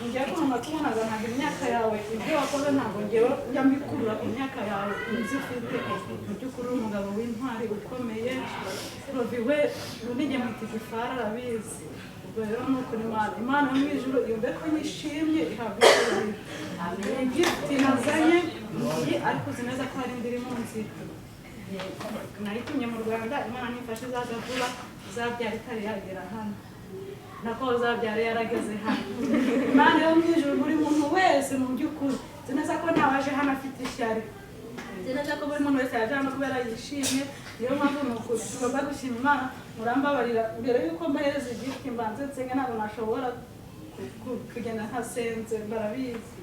Ngiye kubona kubonaga ntabwo imyaka yawe ibyo wakoze ntabwo ngewe njya mbikurura ku myaka yawe inzu ufite. Mu by'ukuri uri umugabo w'intwari ukomeye. Provi we ubundi mwita igifara arabizi. Ubwo rero ni uko Imana yo mu ijuru yumve ko nyishimye, ihabwa icyubahiro. Gift nazanye iyi, ariko uzi neza ko hari indi iri mu nzira. Nayitumye mu Rwanda, Imana nifashe izaza vuba, uzabyara itari yagera hano, nako uzabyara yarageze hano. Imana yo mu ijuru buri muntu wese mu by'ukuri nzi neza ko ntawaje hano afite ishyari, nzi neza ko buri muntu wese yaje hano kubera yishimye. Niyo mpamvu ni ukuri tugomba gushima Imana. Murambabarira mbere y'uko mbahereza igift mbanze nsenge, ntabwo nashobora kugenda ntasenze, barabizi.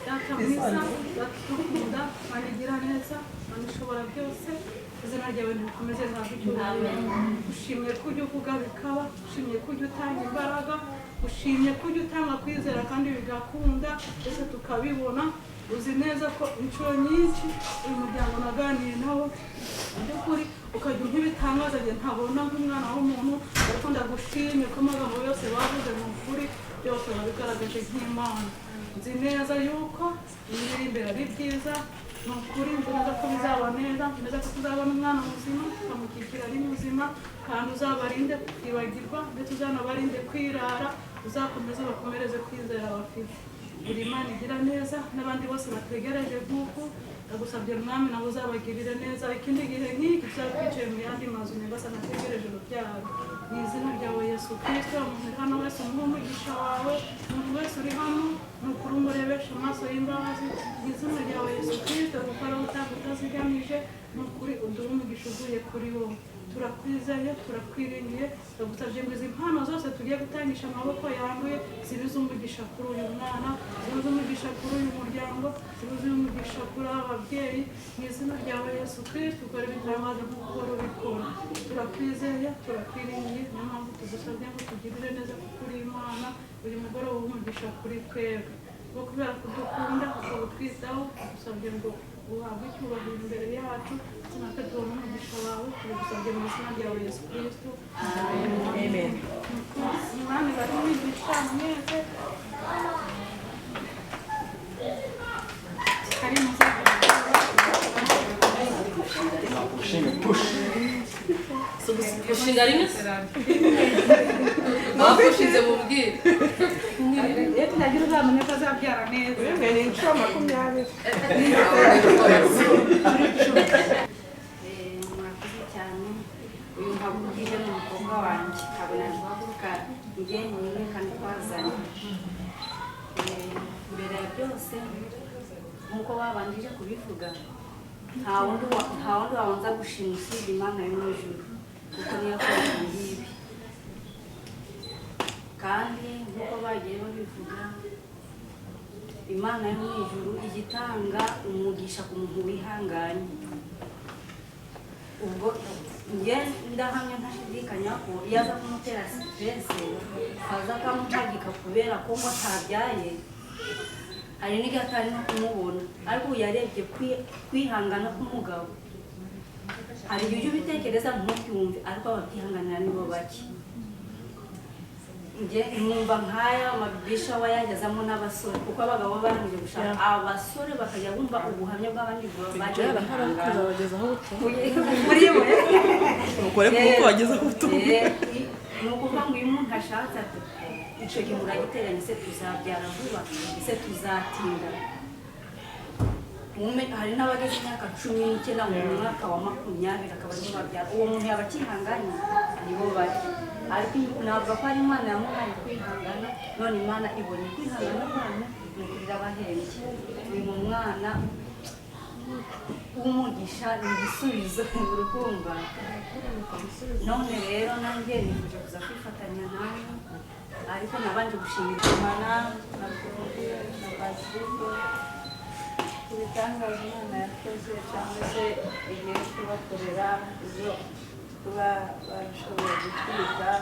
Data mwiza, dukunda, Mana igira neza, Mana ishobora byose, izina ryawe ntikomeze rihabwe icyubahiro. Ushimye ko ujya uvuga bikaba, ushimye ko ujya utanga imbaraga, ushimye ko ujya utanga kwizera kandi bigakunda, ndetse tukabibona. Uzi neza ko inshuro nyinshi uyu muryango naganiye nawo, mu by'ukuri ukajya umpa ibitangaza njye ntabona nk'umwana w'umuntu, ariko ndagushimye ko amagambo yose bavuze mu kuri byose babigaragaje nk'Imana. Nzi neza yuko ibiri imbere ari byiza. Ni ukuri nzi neza ko bizaba neza, nzi neza ko tuzabona umwana muzima, tukamukikira ari muzima, kandi uzabarinde kwibagirwa, ndetse uzanabarinde kwirara, uzakomeze bakomereze kwizera bafite. Buri Imana igira neza n'abandi bose bategereje nk'uku, ndagusabye Mwami nawe uzabagirire neza. Ikindi gihe nk'iki tuzaba twicaye mu yandi mazu, Nyagasani ategereje urubyaro. Mu izina ryawe Yesu Kristo, umuntu uri hano wese umuhe umugisha wawe, umuntu wese uri hano ni ukuri umurebeshe amaso y'imbabazi. Mu izina ryawe Yesu Kristo, kuko ari wowe utanga utazigamije, ni ukuri uduhe umugisha uvuye kuri wowe. Turakwizeye, turakwiringiye, ndagusabye ngo izi mpano zose tugiye gutangisha amaboko yanduye zibe iz'umugisha kuri uyu mwana, zibe iz'umugisha kuri uyu muryango, zibe iz'umugisha kuri aba babyeyi. Mu izina ryawe Yesu Kristo, ukora ibitangaza nk'uko uhora ubikora. Turakwizeye, turakwiringiye, niyo mpamvu tugusabye ngo tugirire neza kuko uri Imana. Uyu mugoroba w'umugisha kuri twebwe, wo kubera kudukunda ukaba utwitaho, tugusabye ngo uhabwe icyubahiro imbere yacu, ndetse natwe tubone umugisha wawe. Tubigusabye mu izina ryawe Yesu Kristo, amen. Imana ibahe imigisha mwese. Kari muze. Ushinga push. Gushinga rimwe bapushinze mubwire. Iyo tunagira uzamenye ko azabyara neza. Rimwe ni inshuro 20. Murakoze cyane. Uyu mpagurukije ni umukobwa wanjye, ntabwo naje guhaguruka njyenyine kandi twazanye. Mbere ya byose, nk'uko babanjije kubivuga, nta wundi wabanza gushima usibye Imana yo mu ijuru, kuko niyo yakoze ibi ngibi. Kandi nk'uko bagiye babivuga, Imana yo mu ijuru ijya itanga umugisha ku muntu wihanganye. Ubwo njye ndahamya ntashidikanya ko iyo aza kumutera stress, aza akamuhagika kubera ko ngo atabyaye, hari n'igihe atari no kumubona. Ariko ubu yarebye kwihangana k'umugabo. Hari igihe ujya ubitekereza ntubyumve, ariko ababyihanganira nibo bake. Njye numva nk'aya amabisha aba yagezamo n'abasore, kuko abagabo baba barangije gushaka, abasore bakajya bumva ubuhamya bw'abandi bagiye bihangana kuri we. Ukore kuko wagezeho ubutumwa. Ni ukuvuga ngo iyo umuntu ashatse ati icyo gihe muragiteranya, ese tuzabyara vuba, ese tuzatinda? Hari n'abageze imyaka 19 mu mwaka wa 20 akaba aribo babyara. Uwo muntu yaba akihanganye, nibo bari. Ariko navuga ko ari Imana yamuhaye kwihangana, none Imana ibonye kwihangana kwanyu, ni ukuri irabahembye. Uyu mwana w'umugisha ni igisubizo, urukumva. None rero nanjye nifuje kuza kwifatanya nawe, ariko nabanje gushimira Imana na Claude na Patrick ku bitangaza Imana yakoze cyangwa se igiye kubakorera, zo kuba barashoboye gutwita.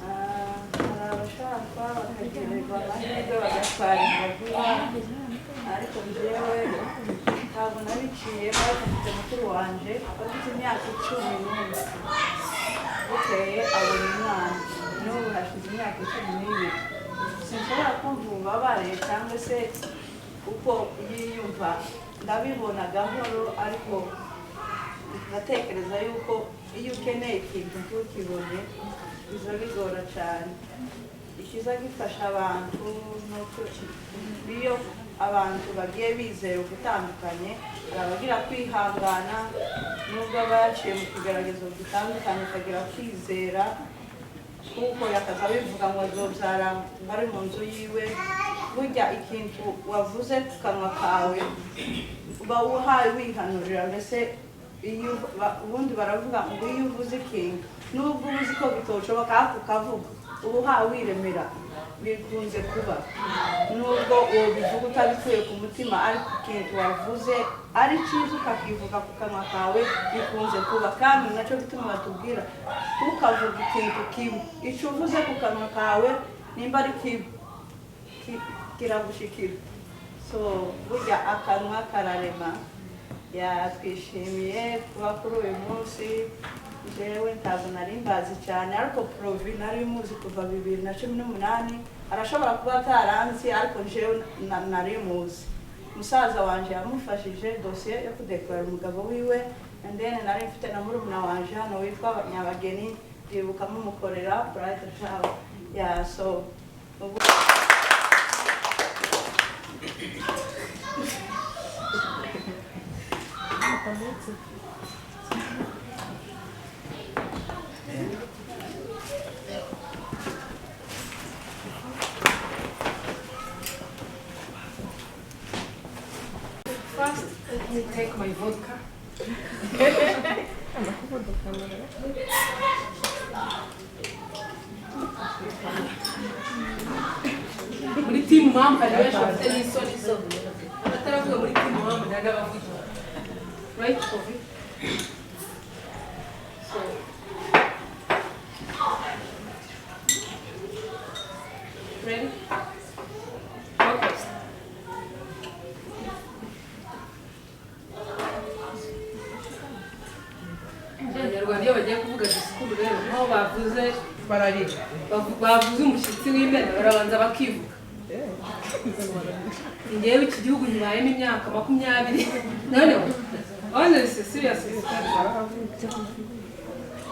Hari abashakwa bakagirirwa amahirwe bagatwara inda vuba, ariko njyewe ntabwo nabiciyemo. Ariko mfite mukuru wanje afite imyaka 11, bukeye abona umwana, n'ubu hashize imyaka 12. Sinshobora kumva ububabare cyangwa se uko yiyumva, ndabibona gahoro, ariko ndatekereza yuko iyo ukeneye ikintu ntukibone biza bigora cyane. Ikiza gifasha abantu nuko iyo abantu bagiye bizera ugutandukanye, hari abagira kwihangana nubwo aba yaciye mu kigeragezo gitandukanye, akagira kwizera kuko yakaza bivuga ngo azobyara bari mu nzu yiwe. Burya ikintu wavuze ku kanwa kawe uba uhaye wihanurira. Mbese iyo ubundi baravuga ngo iyo uvuze ikintu nubwo uba uzi ko bitoshoboka ariko ukavuga, uba uhawe wiremera, bikunze kuba nubwo uwo bivuga utabikuye ku mutima, ariko ikintu wavuze ari cyiza ukakivuga ku kanwa kawe bikunze kuba. Kandi nacyo gituma batubwira ntukavuge ikintu kibi. Icyo uvuze ku kanwa kawe nimba ari kibi kiragushikira. So burya akanwa kararema. Yatwishimiye kuba kuri uyu munsi. Njyewe ntabwo nari mbazi cyane, ariko Provi nari muzi kuva 2018. Arashobora kuba ataranzi, ariko njyewe nari muzi. Musaza wanje yamufashije dosiye yo kudekora umugabo wiwe, and then nari mfite na murumuna wanje hano witwa Nyabageni, ndibuka mumukorera bridal shower. Yeah, so First, let me take my vodka. Muri team mom hari benshi bafite n'isoni zo abataravuga muri team mom nta n'abavuga, right, Kofi? So ready? Okay. Abanyarwanda iyo bagiye kuvuga disikuru rero, nkaho bavuze bararira, bavuze umushyitsi w'imena, barabanza bakivuga. Njyewe iki gihugu nyibayemo imyaka 20, none honestly, seriously,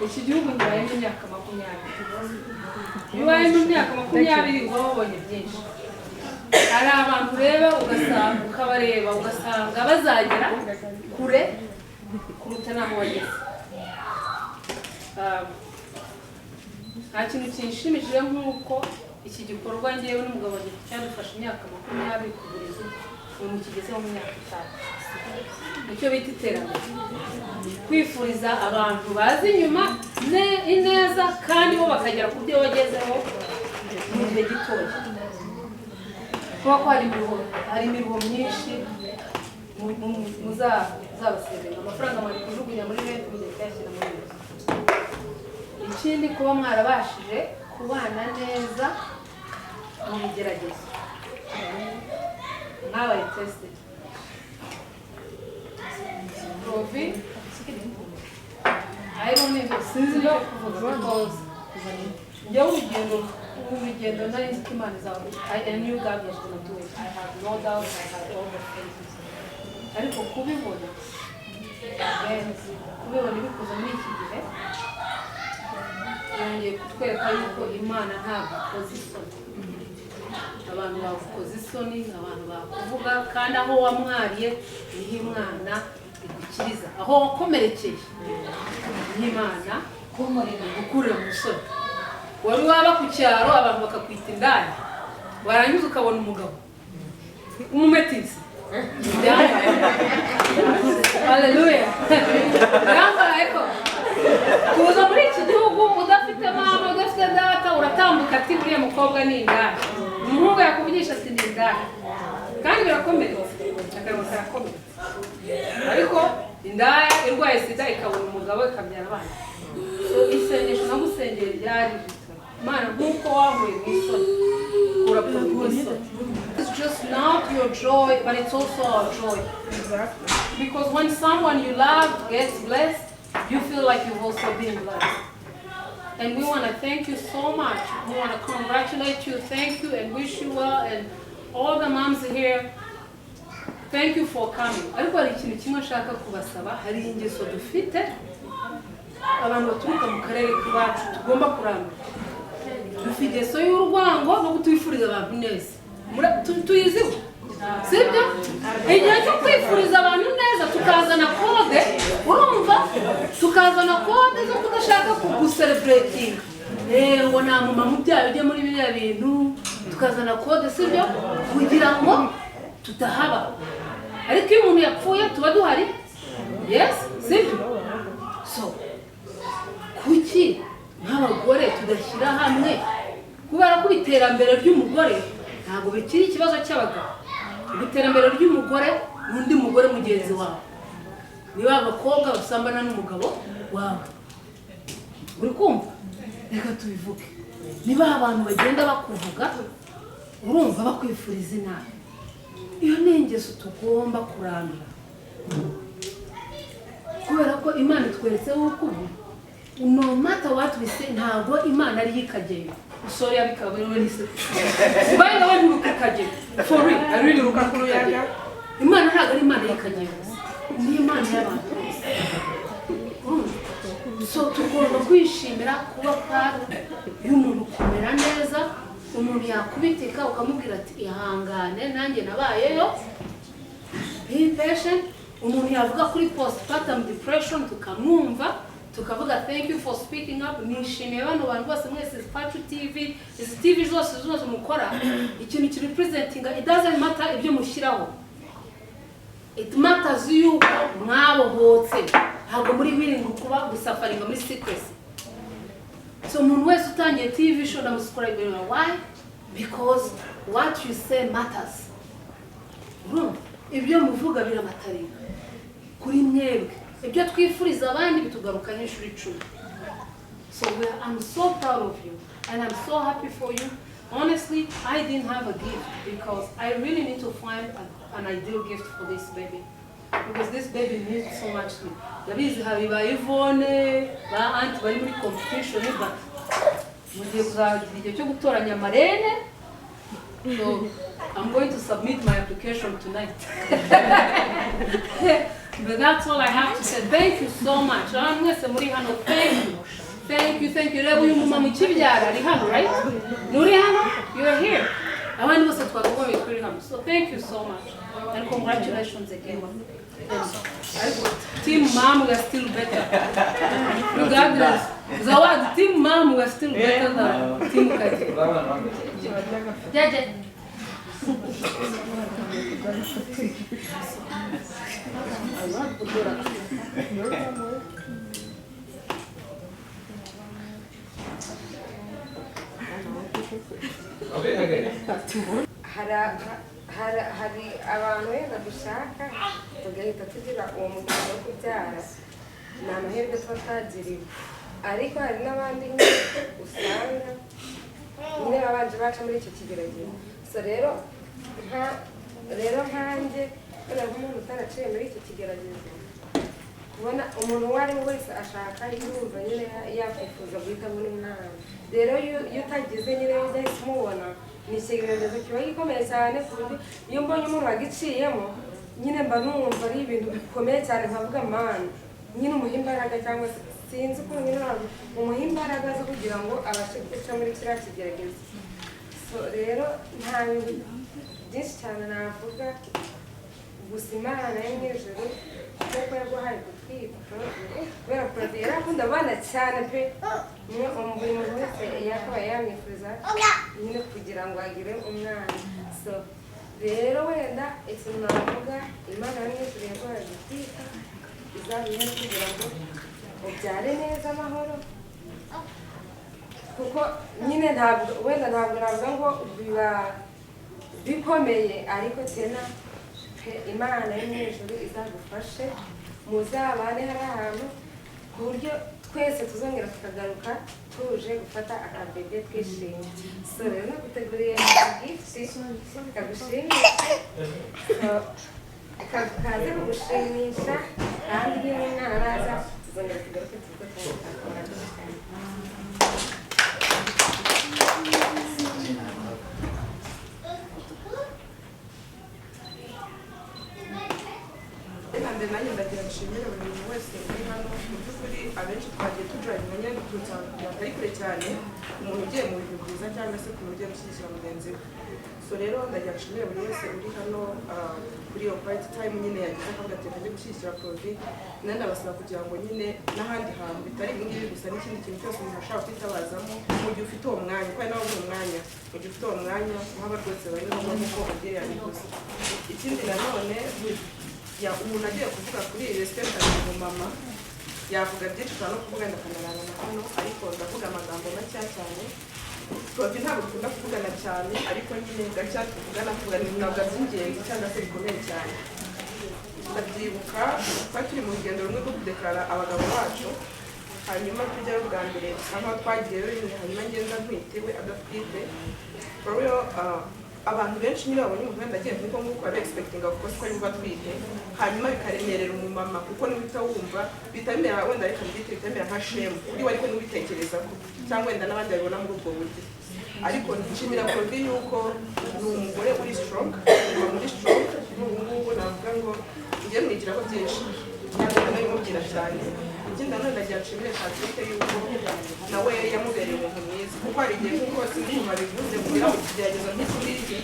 iki gihugu nyibayemo imyaka 20. Iyo ubayemo imyaka 20 uba wabonye byinshi. Hari abantu ureba ugasanga, ukabareba ugasanga bazagera kure kuruta n'aho wageze. Nta kintu kinshimishije nk'uko iki gikorwa ngewe n'umugabo wanjye cyadufashe imyaka 20 kugura inzu, ubu mukigezeho mu myaka 5. Nicyo bita iterambere, kwifuriza abantu bazi inyuma ineza kandi bo bakagera ku byo bagezeho mu gihe gitoya. Kuba ko hari imiruho myinshi muzabasezerera amafaranga mwari kujugunya muri rent mugiye kuyashyira muri inzu. Ikindi, kuba mwarabashije kubana neza mu bigeragezo, mwabaye tested. Provi, I don't even, sinzi no kuvuga because njyewe urugendo nari nzi ko Imana izaba, I knew God was gonna do it. I had no doubt, I had all the faith. Ariko kubibona again, kubibona ibikoze muri iki gihe yongeye kutwereka yuko Imana ntabwo ikoze isoni. Abantu bagukoze isoni, abantu bakuvuga, kandi aho wamwariye niho Imana igukiriza, aho wakomerekeye niho Imana igukurira mu isoni. Wari waba ku cyaro abantu bakakwita indaya, warangiza ukabona umugabo w'umumetisi. Haleluya! Yambayeho kuza muri iki gihugu udafite mama, udafite data, uratambuka ati uriya mukobwa ni indaya, umuhungu yakuvugisha ati ni indaya, kandi birakomeretse, akanwa karakomeretse. Ariko indaya irwaye sida ikabona umugabo ikabyara abana. So isengesho nagusengeye ryari rito, Imana nk'uko wahuye mu isoni, kura Provi mu isoni. It's just not your joy, but it's also our joy. Because when someone you love gets blessed, you feel like you've also been blessed. And we want to thank you so much. We want to congratulate you, thank you, and wish you well. And all the moms here, thank you for coming. Ariko hari ikintu kimwe nshaka kubasaba, hari ingeso dufite abantu baturuka mu karere k'iwacu tugomba kurandura. Dufite ingeso y'urwango no kutwifuriza abantu neza. Tuyiziho, sibyo? Igihe cyo kwifuriza abantu neza tukazana code, urumva, tukazana code zo kudashaka kugucelebratinga. Ngo nta mama mubyaye ujye muri biriya bintu, tukazana code, sibyo? Kugira ngo tutahaba. Ariko iyo umuntu yapfuye tuba duhari, yes, sibyo? So kuki nk'abagore tudashyira hamwe? Kubera ko iterambere ry'umugore ntabwo bikiri ikibazo cy'abagabo. Iterambere ry'umugore n'undi mugore mugenzi wawe, niba abakobwa basambana n'umugabo wawe, uri kumva? Reka tubivuge, niba abantu bagenda bakuvuga, urumva, bakwifuriza inabi, iyo ni ingeso tugomba kurandura. Kubera ko Imana itweretse yuko ubu No matter what we say, ntabwo Imana ari iy'Ikageyo. Sorry, abikaba buri wese. By the way, nturuka Kageyo. For real, I really ruka ku Ruyaga. Imana ntabwo ari Imana y'Ikageyo gusa. Ni Imana y'abantu bose. So tugomba kwishimira kuba part y'umuntu kumera neza, umuntu yakubitika ukamubwira ati ihangane nanjye nabayeyo. Be patient. Umuntu yavuga kuri postpartum depression tukamwumva, tukavuga thank you for speaking up. Nishimiye bano bantu bose mwese, Pacu TV, izi TV zose zose mukora ikintu kiri presentinga, it doesn't matter ibyo mushyiraho, it matters yuko mwabohotse, ntabwo muri willing kuba gusufferinga muri secrecy. So umuntu wese utangiye TV show ndamusubscribe. Why? Because what you say matters. Urumva ibyo muvuga biramatteringa kuri mwebwe, ibyo twifuriza abandi bitugaruka nk'inshuro 10. So I'm so proud of you and I'm so happy for you. Honestly, I didn't have a gift because I really need to find an ideal gift for this baby, because this baby means so much to me. Ndabizi hari ba Yvonne, ba auntie bari muri competition, but mugiye kuzagira igihe cyo gutoranya marraine. So I'm going to submit my application tonight. But that's all I have to say. Thank you so much. Abantu mwese muri hano, thank you. Thank you, thank you. Reba uyu mumama ukibyara ari hano, right? Nuri hano? You're here. Abandi bose twakagombye kuri hano. So thank you so much. And congratulations again. Ariko team mom, we are still better. Regardless. Zawad, team mom, we are still better than team Kaji. Jaje. Hari abantu wenda dushaka tugahita tugira uwo mugisha wo kubyara, ni amahirwe tuba twagiriwe, ariko hari n'abandi usanga nyine babanje baca muri icyo kigeragezo. So rero nkanjye wenda nk'umuntu utaraciye muri icyo kigeragezo, kubona umuntu uwo ari we wese ashaka yumva nyine yakwifuza guhita abona umwana. Rero iyo utagize nyine udahise umubona, ni ikigeragezo kiba gikomeye cyane, ku buryo iyo mbonye umuntu wagiciyemo nyine mba numva ari ibintu bikomeye cyane, nkavuga mana nyine umuhe imbaraga, cyangwa se sinzi ukuntu nyine umuhe imbaraga zo kugira ngo abashe guca muri kiriya kigeragezo. So rero nta bintu byinshi cyane navuga, gusa Imana yo mu ijuru kuko yaguhaye gutwita, kubera Prodi yari akunda abana cyane pe, buri muntu wese yakabaye yamwifuriza nyine kugira ngo agire umwana. So rero wenda ikintu navuga, Imana yo mu ijuru yaguhaye gutwita, izabihe no kugira ngo ubyare neza amahoro, kuko nyine ntabwo wenda ntabwo navuga ngo biba bikomeye, ariko tena Imana yo mu ijuru izagufashe muzabane hari ahantu ku buryo twese tuzongera tukagaruka tuje gufata akabebe twishimye. So rero naguteguriye gift kagushimisha, kaze kugushimisha, kandi niba umwana araza tuzongera tugaruke tuze kumutaka. Nanjye ndagira nshimire buri muntu wese uri hano. Mu by'ukuri abenshi twagiye tujoyininga nyine duturutse ahantu hatari kure cyane, umuntu ugiye mu bintu byiza cyangwa se ku muntu ugiye gushyigikira mugenzi we. So rero ndagira nshimire buri wese uri hano kuri iyo quality time nyine yagize akavuga ati reka njye gushyigikira Prodi. Nanabasaba kugira ngo nyine n'ahandi hantu bitari ibi ngibi gusa, n'ikindi kintu cyose umuntu ashobora kwitabazamo mu gihe ufite uwo mwanya, kuko hari n'ababura umwanya, mu gihe ufite uwo mwanya kuhaba rwose bari ngombwa nk'uko Odile yabivuze. Ikindi nanone ya umuntu agiye kuvuga kuri iyi respect mu mama yavuga byinshi, ushobora no kuvuga ndakanarana na hano, ariko ndavuga amagambo make cyane. Prodi ntabwo dukunda kuvugana cyane, ariko nyine gacya tuvugana tuvugana ibintu ntabwo by'ingenzi cyangwa se bikomeye cyane. Ndabyibuka twari turi mu rugendo rumwe rwo kudeklara abagabo bacu, hanyuma tujyayo bwa mbere bisa nkaho twagiyeyo rimwe, hanyuma ngenda ntwite we adatwite. Rero Abantu benshi nyine babonye umuntu wenda agiye nk'uko nguko baba expecting of course ko ari buba atwite, hanyuma bikaremerera umumama kuko niwe uhita wumva bihita bimera, wenda reka mbyite, bihita bimera nka shame kuri we, ariko niwe ubitekereza ko cyangwa wenda n'abandi babibona muri ubwo buryo. Ariko nshimira Provi yuko ni umugore uri strong, ni muri strong. N'ubu ngubu navuga ngo njye mwigiraho byinshi, ntabwo ndabimubwira cyane. Ikindi nanone ndagira nshimire Patrick yuko nawe yamubereye umuntu mwiza, kuko hari igihe, nk'uko sinzi ukuntu babivuze, kugira ngo ikigeragezo nk'iki ngiki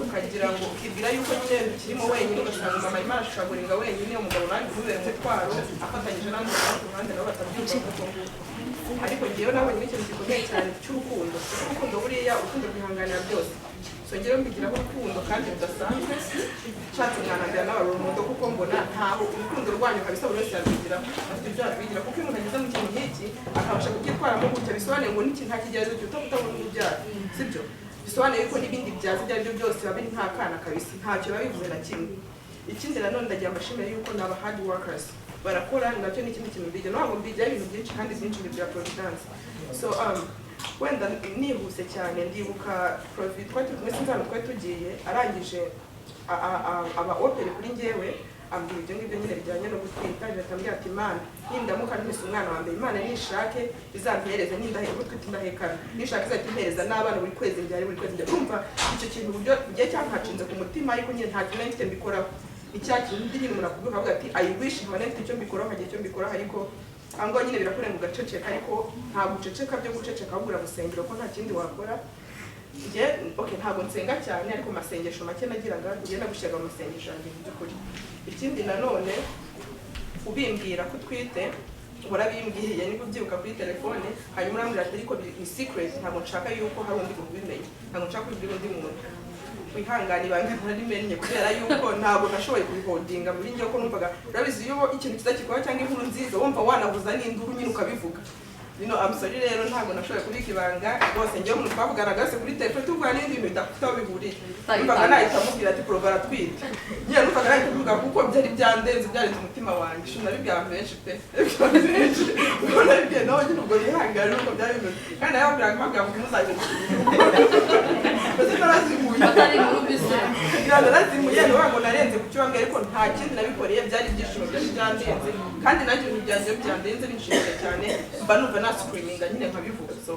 ukagira ngo ukibwira yuko nyine ukirimo wenyine, ugasanga mama arimo arashaguringa wenyine, umugabo nawe kumubera umutwaro afatanyije n'abandi bantu ku ruhande nabo batabyumva nk'uko nguko. Ariko njyewe nabonye n'ikintu gikomeye cyane cy'urukundo, kuko urukundo, buriya urukundo rwihanganira byose. So njyewe mbigiraho urukundo kandi rudasanzwe. Nshatse mwanambira n'abarurundo, kuko mbona ntaho urukundo rwanyu kabisa buri wese yarwigiraho, afite ibyo yarwigira, kuko iyo umuntu ageze mu kintu nk'iki akabasha kubyitwaramo gutya, bisobanuye ngo n'iki nta kigeragezo kiruta kutabona urubyaro, sibyo? Bisobanuye yuko n'ibindi byaza ibyo ari byo byose biba biri nk'akana kabisa, ntacyo biba bivuze na kimwe. Ikindi nanone ndagira mbashimire yuko ni aba hard workers, barakora. Nacyo ni ikindi kintu mbigira, ntabwo mbigira ibintu byinshi kandi byinshi mbigira Providence. So wenda nihuse cyane, ndibuka Provi twari turi kumwe, sinzi ahantu twari tugiye, arangije aba open kuri njyewe, ambwira ibyo ngibyo nyine bijyanye no gutwita. Ahita ambwira ati: "Imana nindamuka ntwise umwana wa mbere, Imana nishake izampereze, nindaheka gutwita indahekana, nishaka izahita impereza n'abana buri kwezi mbyare, buri kwezi mbyare." Urumva icyo kintu uburyo bigiye cyampacinze ku mutima, ariko nyine nta kintu nari mfite mbikoraho. Ni cya kintu nyine umuntu akubwira ukavuga ati: "I wish nkaba nari mfite icyo mbikoraho, nkagira icyo mbikoraho." Ariko aho ngaho nyine birakurenga ugaceceka, ariko ntabwo uceceka byo guceceka, ahubwo uragusengera ko nta kindi wakora. Njye, okay, ntabwo nsenga cyane, ariko mu masengesho make nagiraga, njye nagushyiraga mu masengesho yanjye mu by'ukuri. Ikindi nanone, ubimbwira ko utwite, warabimbwiye nibwo ubyibuka kuri telefone, hanyuma urambwira ati: "Ariko ni secret, ntabwo nshaka yuko hari undi muntu ubimenya, ntabwo nshaka kubibwira undi muntu." Wihangane, ibanga narimenye kubera yuko ntabwo nashoboye kubiholdinga muri njye, ko numvaga, urabizi, iyo ikintu cyiza kikubaho cyangwa inkuru nziza, wumva wanahuza n'induru nyine ukabivuga. I'm sorry rero, ntabwo nashoboye kubika ibanga rwose. Njyewe umuntu twavuganaga wese kuri telefone, tuvugana n'ibindi bintu bidafite aho bihuriye, numvaga nahita amubwira ati: "Porovo aratwite." Nyine numvaga nahita mvuga kuko byari byandenze, byarenze umutima wanjye. Shu nabibwiye abantu benshi pe, abantu benshi ubwo nabibwiye nawe nyine, ubwo bihangane nuko byari bimeze. Kandi nababwiraga mbabwira ngo ntimuzajye, mbese narazimuye. Atari inkuru mbese. Narazimuye, ni ngo narenze ku cyo bambwiye, ariko nta kindi nabikoreye, byari ibyishimo byari byandenze. Kandi nanjye ibintu byanjye iyo byandenze binshimishije cyane, mba numva nascreaminga nyine nkabivuga. So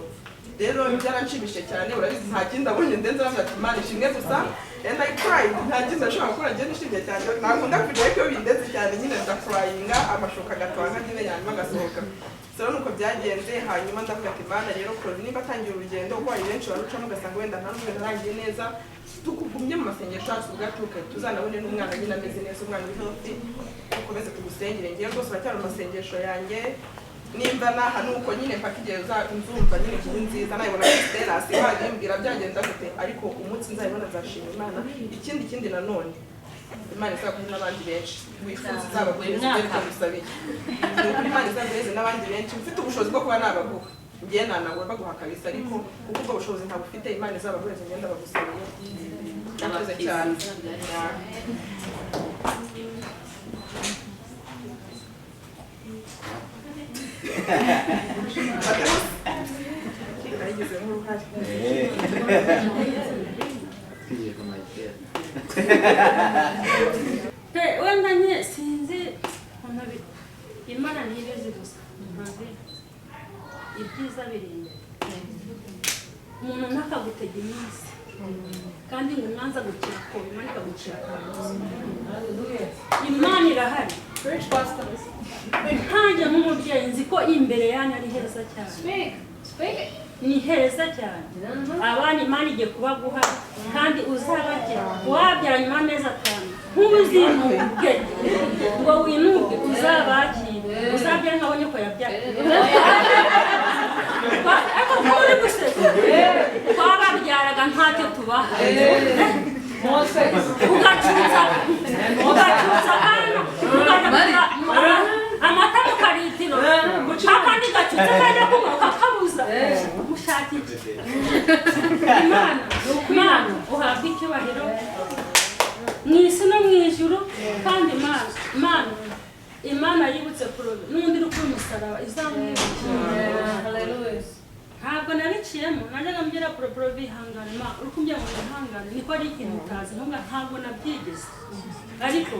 rero byaranshimishije cyane. Urabizi, nta kindi abonye ndenze, aravuga ati: "Imana ishimwe gusa," and I cried. Nta kindi nashobora gukora, njye nishimye cyane, ntakunda kurira, ariko iyo bindenze cyane nyine ndacryinga, amashuka agatwanga nyine, yanyuma agasohoka. So rero nuko byagenze. Hanyuma ndavuga ati: "Imana rero, Claude niba atangiye urugendo," kuko hari benshi barucamo ugasanga wenda nta n'umwe ntarangiye neza, tukugumye mu masengesho yacu, tuvuga ati: "Okay, tuzanabone n'umwana nyine ameze neza, umwana uri healthy, dukomeze tugusengere." Ngewe rwose uracyari mu masengesho yanjye, nimba naha nuko nyine mpaka igihe nzumva nyine inkuru nziza nayibona kuri status babimbwira byagenda gute, ariko umunsi nzayibona nzashima Imana. Ikindi nanone, Imana izaguhe n'abandi benshi wifuza, izabaguhereza ibyo aricyo ngusabiye. Ni ukuri, Imana izaguhereze n'abandi benshi. Mfite ubushobozi bwo kuba nabaguha, ngewe nanabura baguha kabisa, ariko kuko ubwo bushobozi ntabwo ufite, Imana izabaguhereze, ngenda bagusabiye. Murakoze cyane. Yeah. Nayigizemo uruhare. Twigishwa mayiteri. Pe wenda nyine sinzi ukuntu Imana ntibizi gusa, ntazi ibyiza biri imbere. Umuntu ntakagutega iminsi, kandi ngo umwanzi agucira ko Imana ikagucira akabuza. Imana irahari. Nkanjye nk'umubyeyi nzi ko imbere yanyu ari heza cyane, ni heza cyane. Abana Imana igiye kubaguha, kandi uzabagira wabyara nyuma y'amezi 5, nk'ubuzinuke ngo winuke, uzabakire, uzabyara nk'abo nyoko yabyara. Ariko ko uri guseka, twababyaraga ntacyo tubaha, ugacutsa ugacutsa akana, ukajya kugura amata mu karitiro, akandi gacutsa kajya kunywa ukakabuza. Mushaka iki? Imana, Imana uhabwa icyubahiro mu isi no mu ijuru. Kandi Imana, Imana, Imana yibutse kuroba n'undi uri kuri umusaraba izamwibukira. Ntabwo nabiciyemo, najyaga. mbwira Porovi ihangane ma uri kumbwira ngo ihangane niko ari ikintu utazi ntumwa ntabwo nabyigeze ariko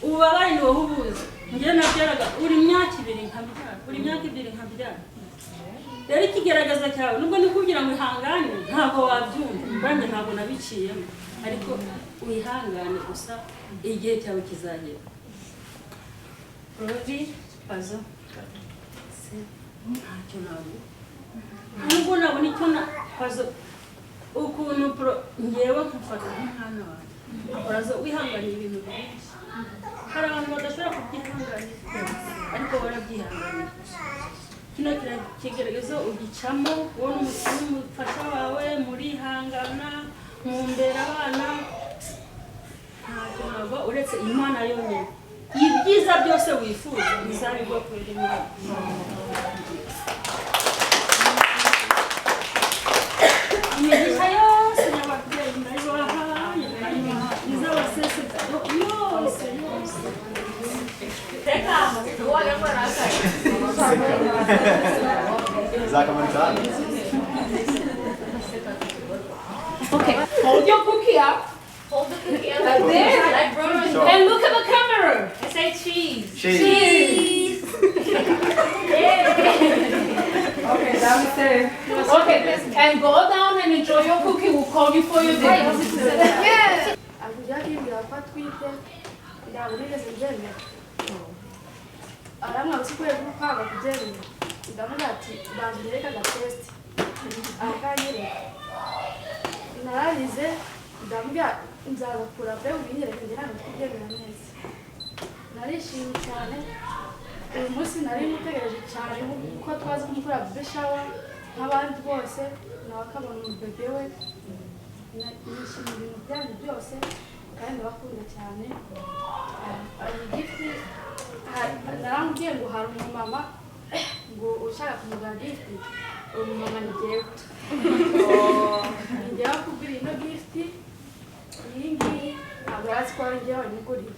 ububabare ni wowe ubuzi njye nabyaraga buri myaka ibiri nkabyara buri myaka ibiri nkabyara rero ikigaragaza cyawe nubwo ndikubwira ngo ihangane ntabwo wabyumva kandi ntabwo nabiciyemo ariko wihangane gusa igihe cyawe kizagera. Porovi pazo ntacyo ntabwo nubwo nabona icyo na pazo ukuntu ngewe nkufata nk'umwana wanjye uraza wihanganiye ibintu byinshi hari abantu badashobora kubyihanganira ariko barabyihanganira kino kigerageza ugicamo wowe n'umufasha wawe murihangana mumbera abana ntacyo ntabwo uretse Imana yonyine ibyiza byose wifuza bizabigwa kubera Imana. Imigisha yose y'ababyeyi ndayibahaye izabaseseka yose yose. Okay, hold your cookie up. Hold the cookie up. Like this. Like bro. And look at the camera. I say cheese. Cheese. Cheese. Okay, that's it. Okay, and go down and enjoy your cookie. We'll call you for your dinner. Yeah. Akujya ko atwite ntabwo nigeze mbyemera aramwaba uzi ko yaje kwanga kubyemera ndavuga ati banza unyereke agatesite akanyereka nararize ndamubwira nzagakura pe ubinyereke njye ntabwo kubyemera neza narishimye cyane uyu munsi nari mutegereje cyane kuko twazi kumukora baby shower nk'abandi bose nawe akabona umubebe we nishimiye ibintu byanyu byose kandi ndabakunda cyane. Gift narambwiye ngo hari umumama ngo ushaka kumugura gift uwo mumama ni jyewe ni jyewe kugura ino gift iyi ngiyi ntabwo yari azi ko ari jyewe wayimuguriye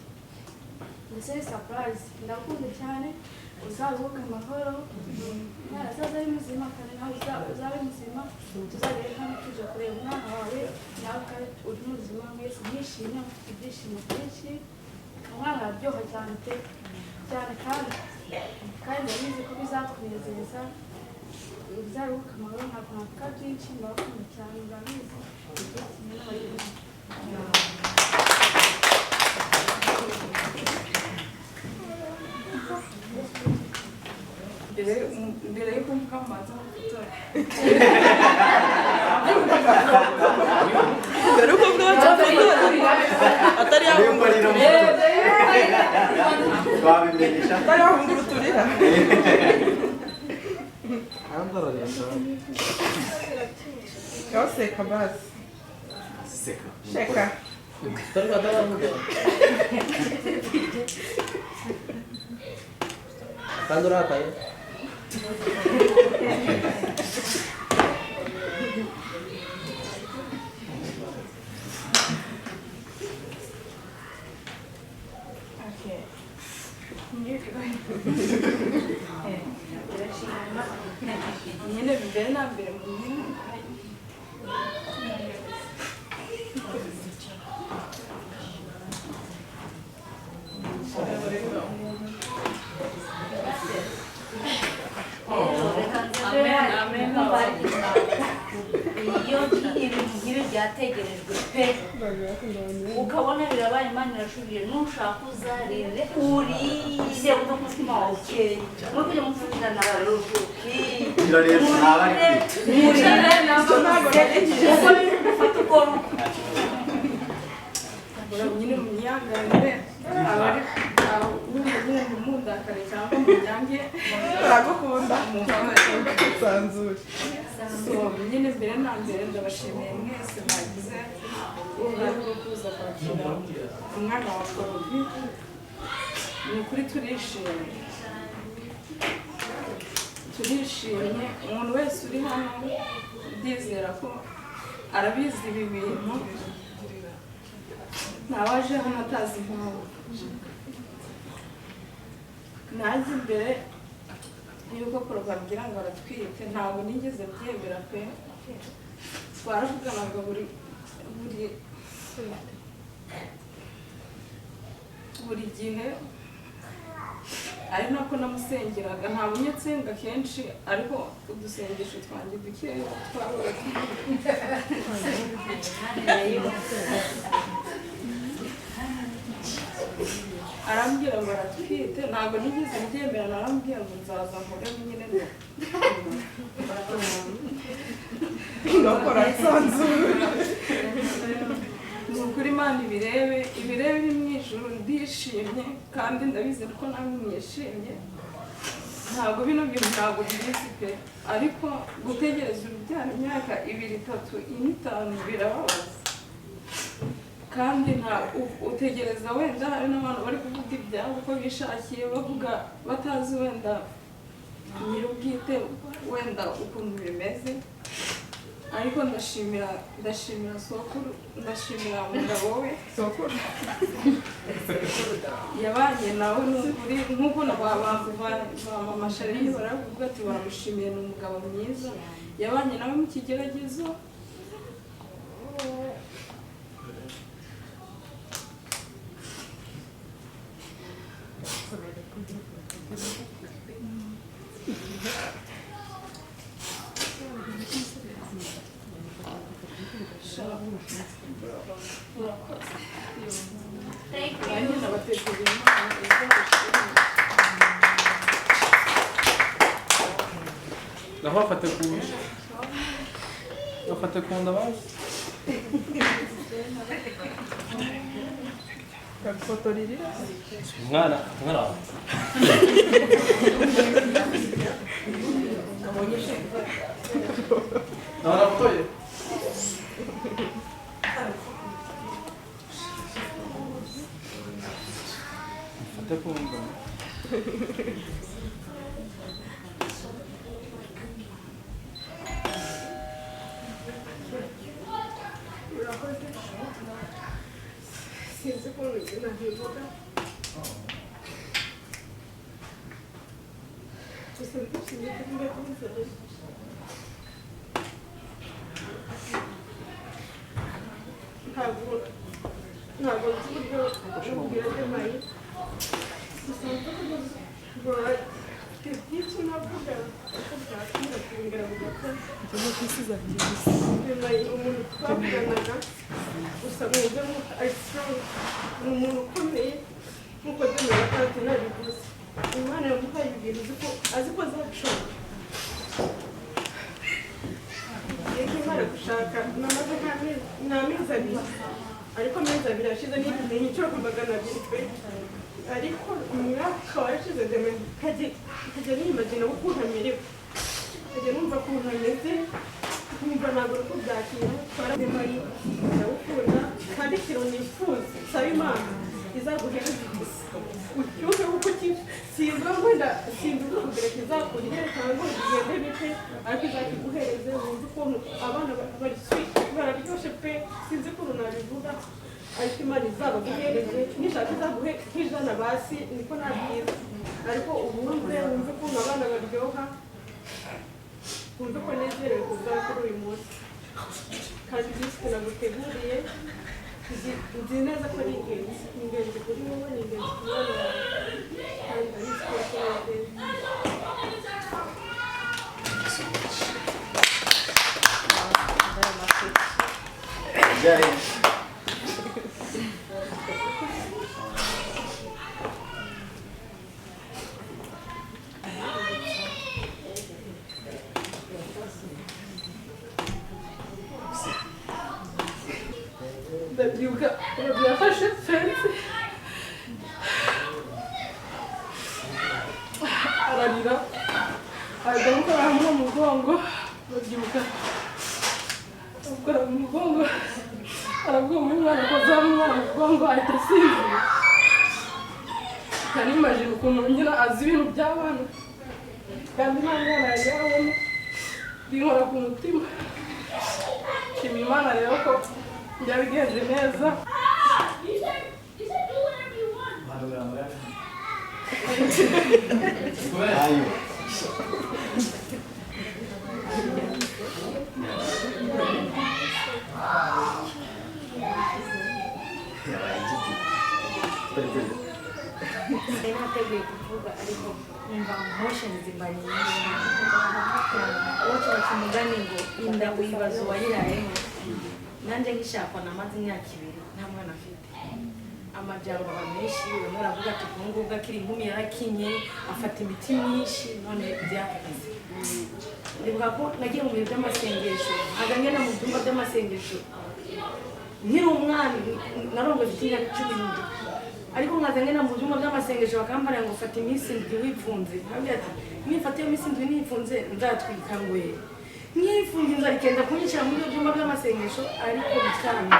mbese ni surprise ndakunda cyane uzaruhuke amahoro umwana azaza ari muzima kandi nawe uzabe muzima tuzagere hano tuje kureba umwana wawe nawe uri muzima mwese mwishimye mufite ibyishimo byinshi umwana araryoha cyane pe cyane kandi kandi ndabizi ko bizakunezeza uzaruhuke amahoro ntabwo navuga byinshi ndabakunda cyane murabizi igihe kimwe n'abayobozi. Mbere yuko mvuga mbanza gufotora mbere yuko mvuga mbanza gufotora atari yahungura atari yahungura uturira seka basi seka kandi urakaye nyine mbere na mbere mu iyo ibintu nk'ibi byategerejwe pe ukabona birabaye Imana irashubije nushaka uzarire urire wumve umutima wawe ukeye muri kujya mupfukirana ufite ukora uko nyine munyihanganire abari nyine ntimundakare cyangwa munyange baragukunda sanzure. So nyine mbere na mbere ndabashimiye mwese mwagize uruhare rwo kuza kwakira umwana wa Porovi ni ukuri turishimye turishimye umuntu wese uri hano ndizera ko arabizi ibi bintu ntawaje hano atazi impamvu nanjye mbere yuko Porovi ambwira ngo aratwite ntabwo nigeze mbyemera pe Twaravuganaga buri buri buri gihe, ari nako namusengeraga. Ntabwo nsenga kenshi, ariko udusengesho twanjye dukeya twabaga. Arambwira ngo aratwite, ntabwo nigeze mbyemera. Narambwira ngo nzaza nkore nyine ngakora nsanzure. Ni ukuri Imana ibirebe, ibirebe iri mu ijuru. Ndishimye kandi ndabizi ko namwe mwishimye. Ntabwo bino bintu ntabwo mbizi pe, ariko gutegereza urubyaro imyaka 2, 3, 4, 5 birababaza. Kandi nta utegereza wenda hari n'abantu bari kuvuga ibyabo uko bishakiye, bavuga batazi wenda nyir'ubwite wenda ukuntu bimeze. Ariko ndashimira sokuru, ndashimira umugabo we sokuru yabanye nawe. Ni ukuri nk'uko na ba mama Sharine baravuga ati baramushimiye, ni umugabo mwiza yabanye nawe mu kigeragezo. Thank Nanjye you. nabateguriye Imana izabashimire. Naho bafate ku nda, bafate ku nda bazi. Umwana, umwana wawe. Naho nafotoye. Fate ku nda. Murakoze. Sinzi ukuntu nabivuga, gusa ndishimye ko ndabivuze. Ntabwo nzi uburyo mubwira Demayi, gusa mfite byinshi navuga uko byakira kongera bigakora. Demayi umuntu twavuganaga, gusa mwumve ari strong, ni umuntu ukomeye nk'uko Demayi atatu nabivuze. Imana yamuhaye ibintu azi ko azabishobora. Igihe nkimara gushaka namaze nk'amezi 2, ariko amezi 2 ashize n'ibimenye inshuro 200 pe. Ariko umwaka warashize Demayi nkajya nimagina ukuntu amerewe, nkajya numva ukuntu ameze, nkumva ntabwo uri kubyakira. Demayi ndawukunda, kandi ikintu nifuza nsaba Imana izaguhereza ucyuke, kuko sinzi wenda sinzi kugira kizakurye cyangwa bigende bite, ariko izakiguhereze wumve ukuntu abana bari sweet, bararyoshye pe. Sinzi ukuntu nabivuga, ariko Imana izabaguhereze nishaka izaguhe nk'ijana basi, niko nabwiza. Ariko ubu wumve ukuntu abana baryoha, wumve ko nezerewe kuzakora uyu munsi. Kandi byinshi naguteguriye nzi neza ko ari ingenzi, ni ingenzi kuri wowe, ni ingenzi ku mwana wawe, kandi ndabizi ko wakunze. Ndabyibuka yafashe fensi ararira, ahita amukora hamwe mu mugongo. Ndabyibuka amukora mu mugongo, aravuga ngo umwana akoze umwana mu mugongo, ahita asinzira. Nari ukuntu nyine azi ibintu by'abana, kandi nta mwana yari yabona, binkora ku mutima. Nshima Imana rero ko byabigenje neza. Ayo. kuvuga, ariko numva emotions zimbanye nyinshi. Iwacu baca umugani ngo inda uyibaza uwayirayemo. Nanjye nkishakwa namaze imyaka 2 nta mwana afite. Amajambo aba menshi, bamwe baravuga ati ubu ngubu akiri inkumi yarakinye, afata imiti myinshi, none byahagaze. Ndibuka ko nagiye mu bihe by'amasengesho, nkaza ngenda mu byumba by'amasengesho nkiri umwana, narongoje mfite imyaka 17, ariko nkaza ngenda mu byumba by'amasengesho bakambara ngo fata iminsi 7 wifunze. Nkabwira ati nifata iyo minsi 7 nifunze nzatwika ngwere, nkifunze inzara ikenda kunyicira muri ibyo byumba by'amasengesho. Ariko bikanga,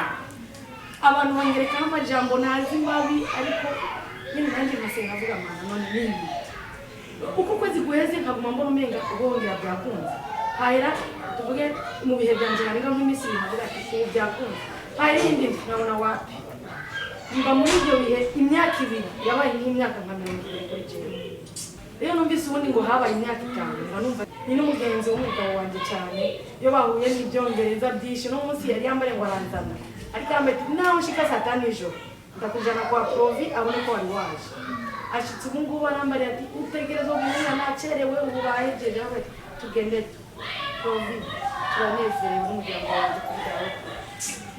abantu bangerekaho amajambo ntazi mabi, ariko nyine nanjye nkasenga avuga Mana none nini. Uko ukwezi guheze nkaguma mbona umenga ubongera byakunze, hahera tuvuge mu bihe byanje narenga nk'iminsi 2 nkavuga ati ubu byakunze, hahera iyindi nkabona wapi. Mba muri ibyo bihe imyaka 2 yabaye nk'imyaka nka 20 kuri jewe. Rero numvise ubundi ngo habaye imyaka 5, mba numva ni n'umugenzi w'umugabo wanjye cyane, iyo bahuye n'ibyongereza byinshi. No munsi yari yambaye ngo aranzana, ariko yambaye ati naho nshika saa 5 nijoro ndakujana kwa Provi abone ko wari waje. Ashitse ubu ngubu arambariye ati utegerezwa guhura nacerewe, ubu bahejeje. Avuga ati tugende Provi, turanezerewe n'umuryango wanjye kubwawe.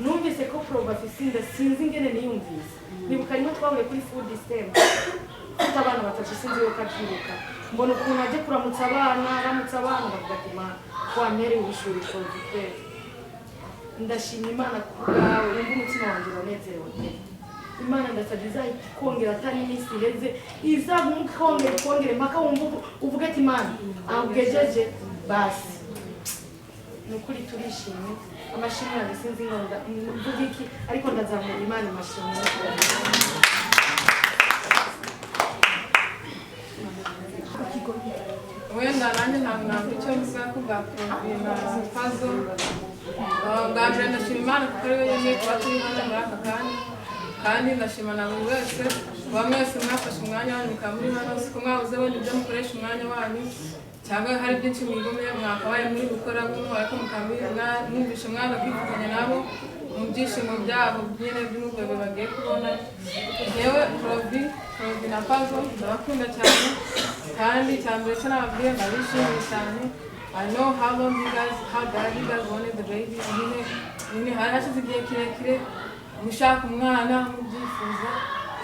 Numvise ko Provi afise inda, sinzi ingene niyumvise. Nibuka rimwe twahuye kuri food system, mfite abana 3, sinzi yuko abyiruka, mbona ukuntu aje kuramutsa abana, aramutsa abana, ndavuga ati Mana wampereye ubushuri Provi kweli. Ndashima Imana kubwawe, numva umutima wanjye uranezerewe pe. Imana ndasabye izakongera atari iminsi iheze, izagumukongera ikongere mpaka wumva uvuge ati Imana aho ugejeje basi. Ni ukuri turishimye, amashimwe yanjye sinzi ngo mvuge iki, ariko ndazamura Imana amashimwe. Wenda nanjye ntabwo navuga icyo mvuga ku bwa Provi na Pazo. Bwa mbere ndashima Imana kuko ari we yemeye kuba turi hano muri aka kanya, kandi ndashima na buri wese kuba mwese mwafashe umwanya wanyu mukaba muri hano. Siko mwabuze wenda ibyo mukoresha umwanya wanyu, cyangwa hari byinshi mwigomeye mwakabaye muri gukora buno, ariko mukaba mwumvishe mwaza kwifatanya nabo mu byishimo byabo nyine by'umugabo bagiye kubona. Yewe Provi na Pazo ndabakunda cyane, kandi icya mbere cyo nababwiye ndabishimiye cyane. I know how long you guys, how bad you guys wanted the baby. Nyine hari hashize igihe kirekire mushaka umwana mubyifuza,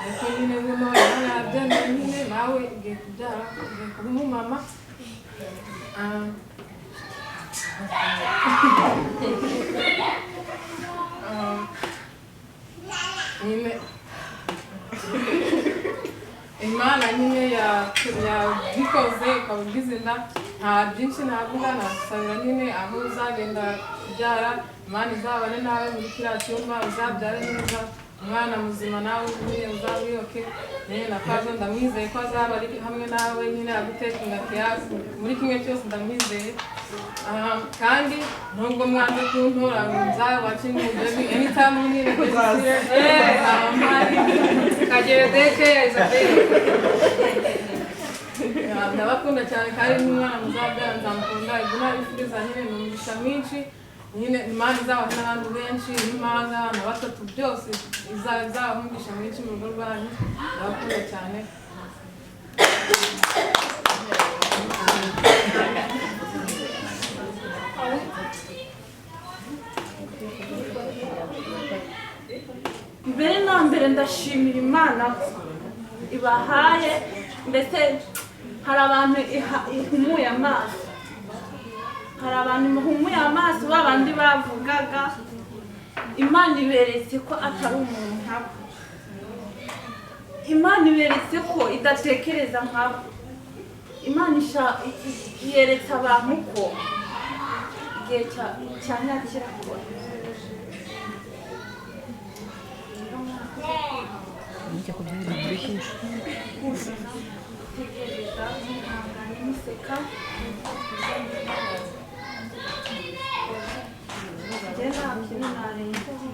ariko nyine buno Imana yabyemeye, nyine nawe ugiye kubyara, ugiye kuba umumama. Nyine Imana nyine yabikoze ikaba ugize inda, nta byinshi navuga, nagusabira nyine aho uzagenda kubyara Imana izabane nawe muri kiriya cyumba, uzabyare neza umwana muzima, nawe nyine uzawiyoke. Nyine na Pazo ndamwizeye ko azaba ari hamwe nawe nyine aguteka care muri kimwe cyose, ndamwizeye. Kandi nubwo mwanze kuntora ngo nzawace mu baby anytime nyine Kagere deke ya Isabelle. Ndabakunda cyane, kandi n'umwana muzabyara nzamukunda. Ibyo nabifuriza nyine ni umugisha mwinshi nyine, Imana izabaha n'abandi benshi n'impanga na 3, byose izabaha umugisha mwinshi mu rugo rwanyu. Ndabakunda cyane. Mbere na mbere ndashimira Imana ko ibahaye, mbese hari abantu ihumuye amaso, hari abantu ihumuye amaso babandi bavugaga, Imana iberetse ko atari umuntu nkabo, Imana iberetse ko idatekereza nkabo, Imana yeretse abantu ko igihe cya nyakirakora. Gutegereza mwihanganye museka, njye nta kintu narenzaho,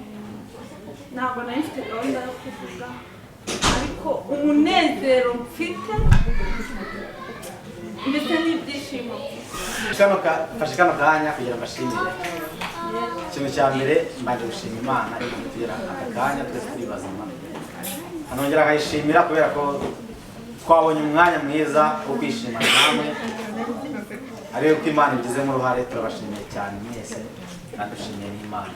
ntabwo nari mfite gahunda yo kuvuga, ariko umunezero mfite ndetse n'ibyishimo. Mfashe kano kanya kugira ngo mbashimire. Ikintu cya mbere mbanje gushima Imana yo kutugera aka kanya twese turi bazima, anongera akayishimira kubera ko Twabonye umwanya mwiza wo kwishimana namwe, ariko ko Imana igizemo uruhare. Turabashimiye cyane mwese, kandi dushimiye n'Imana.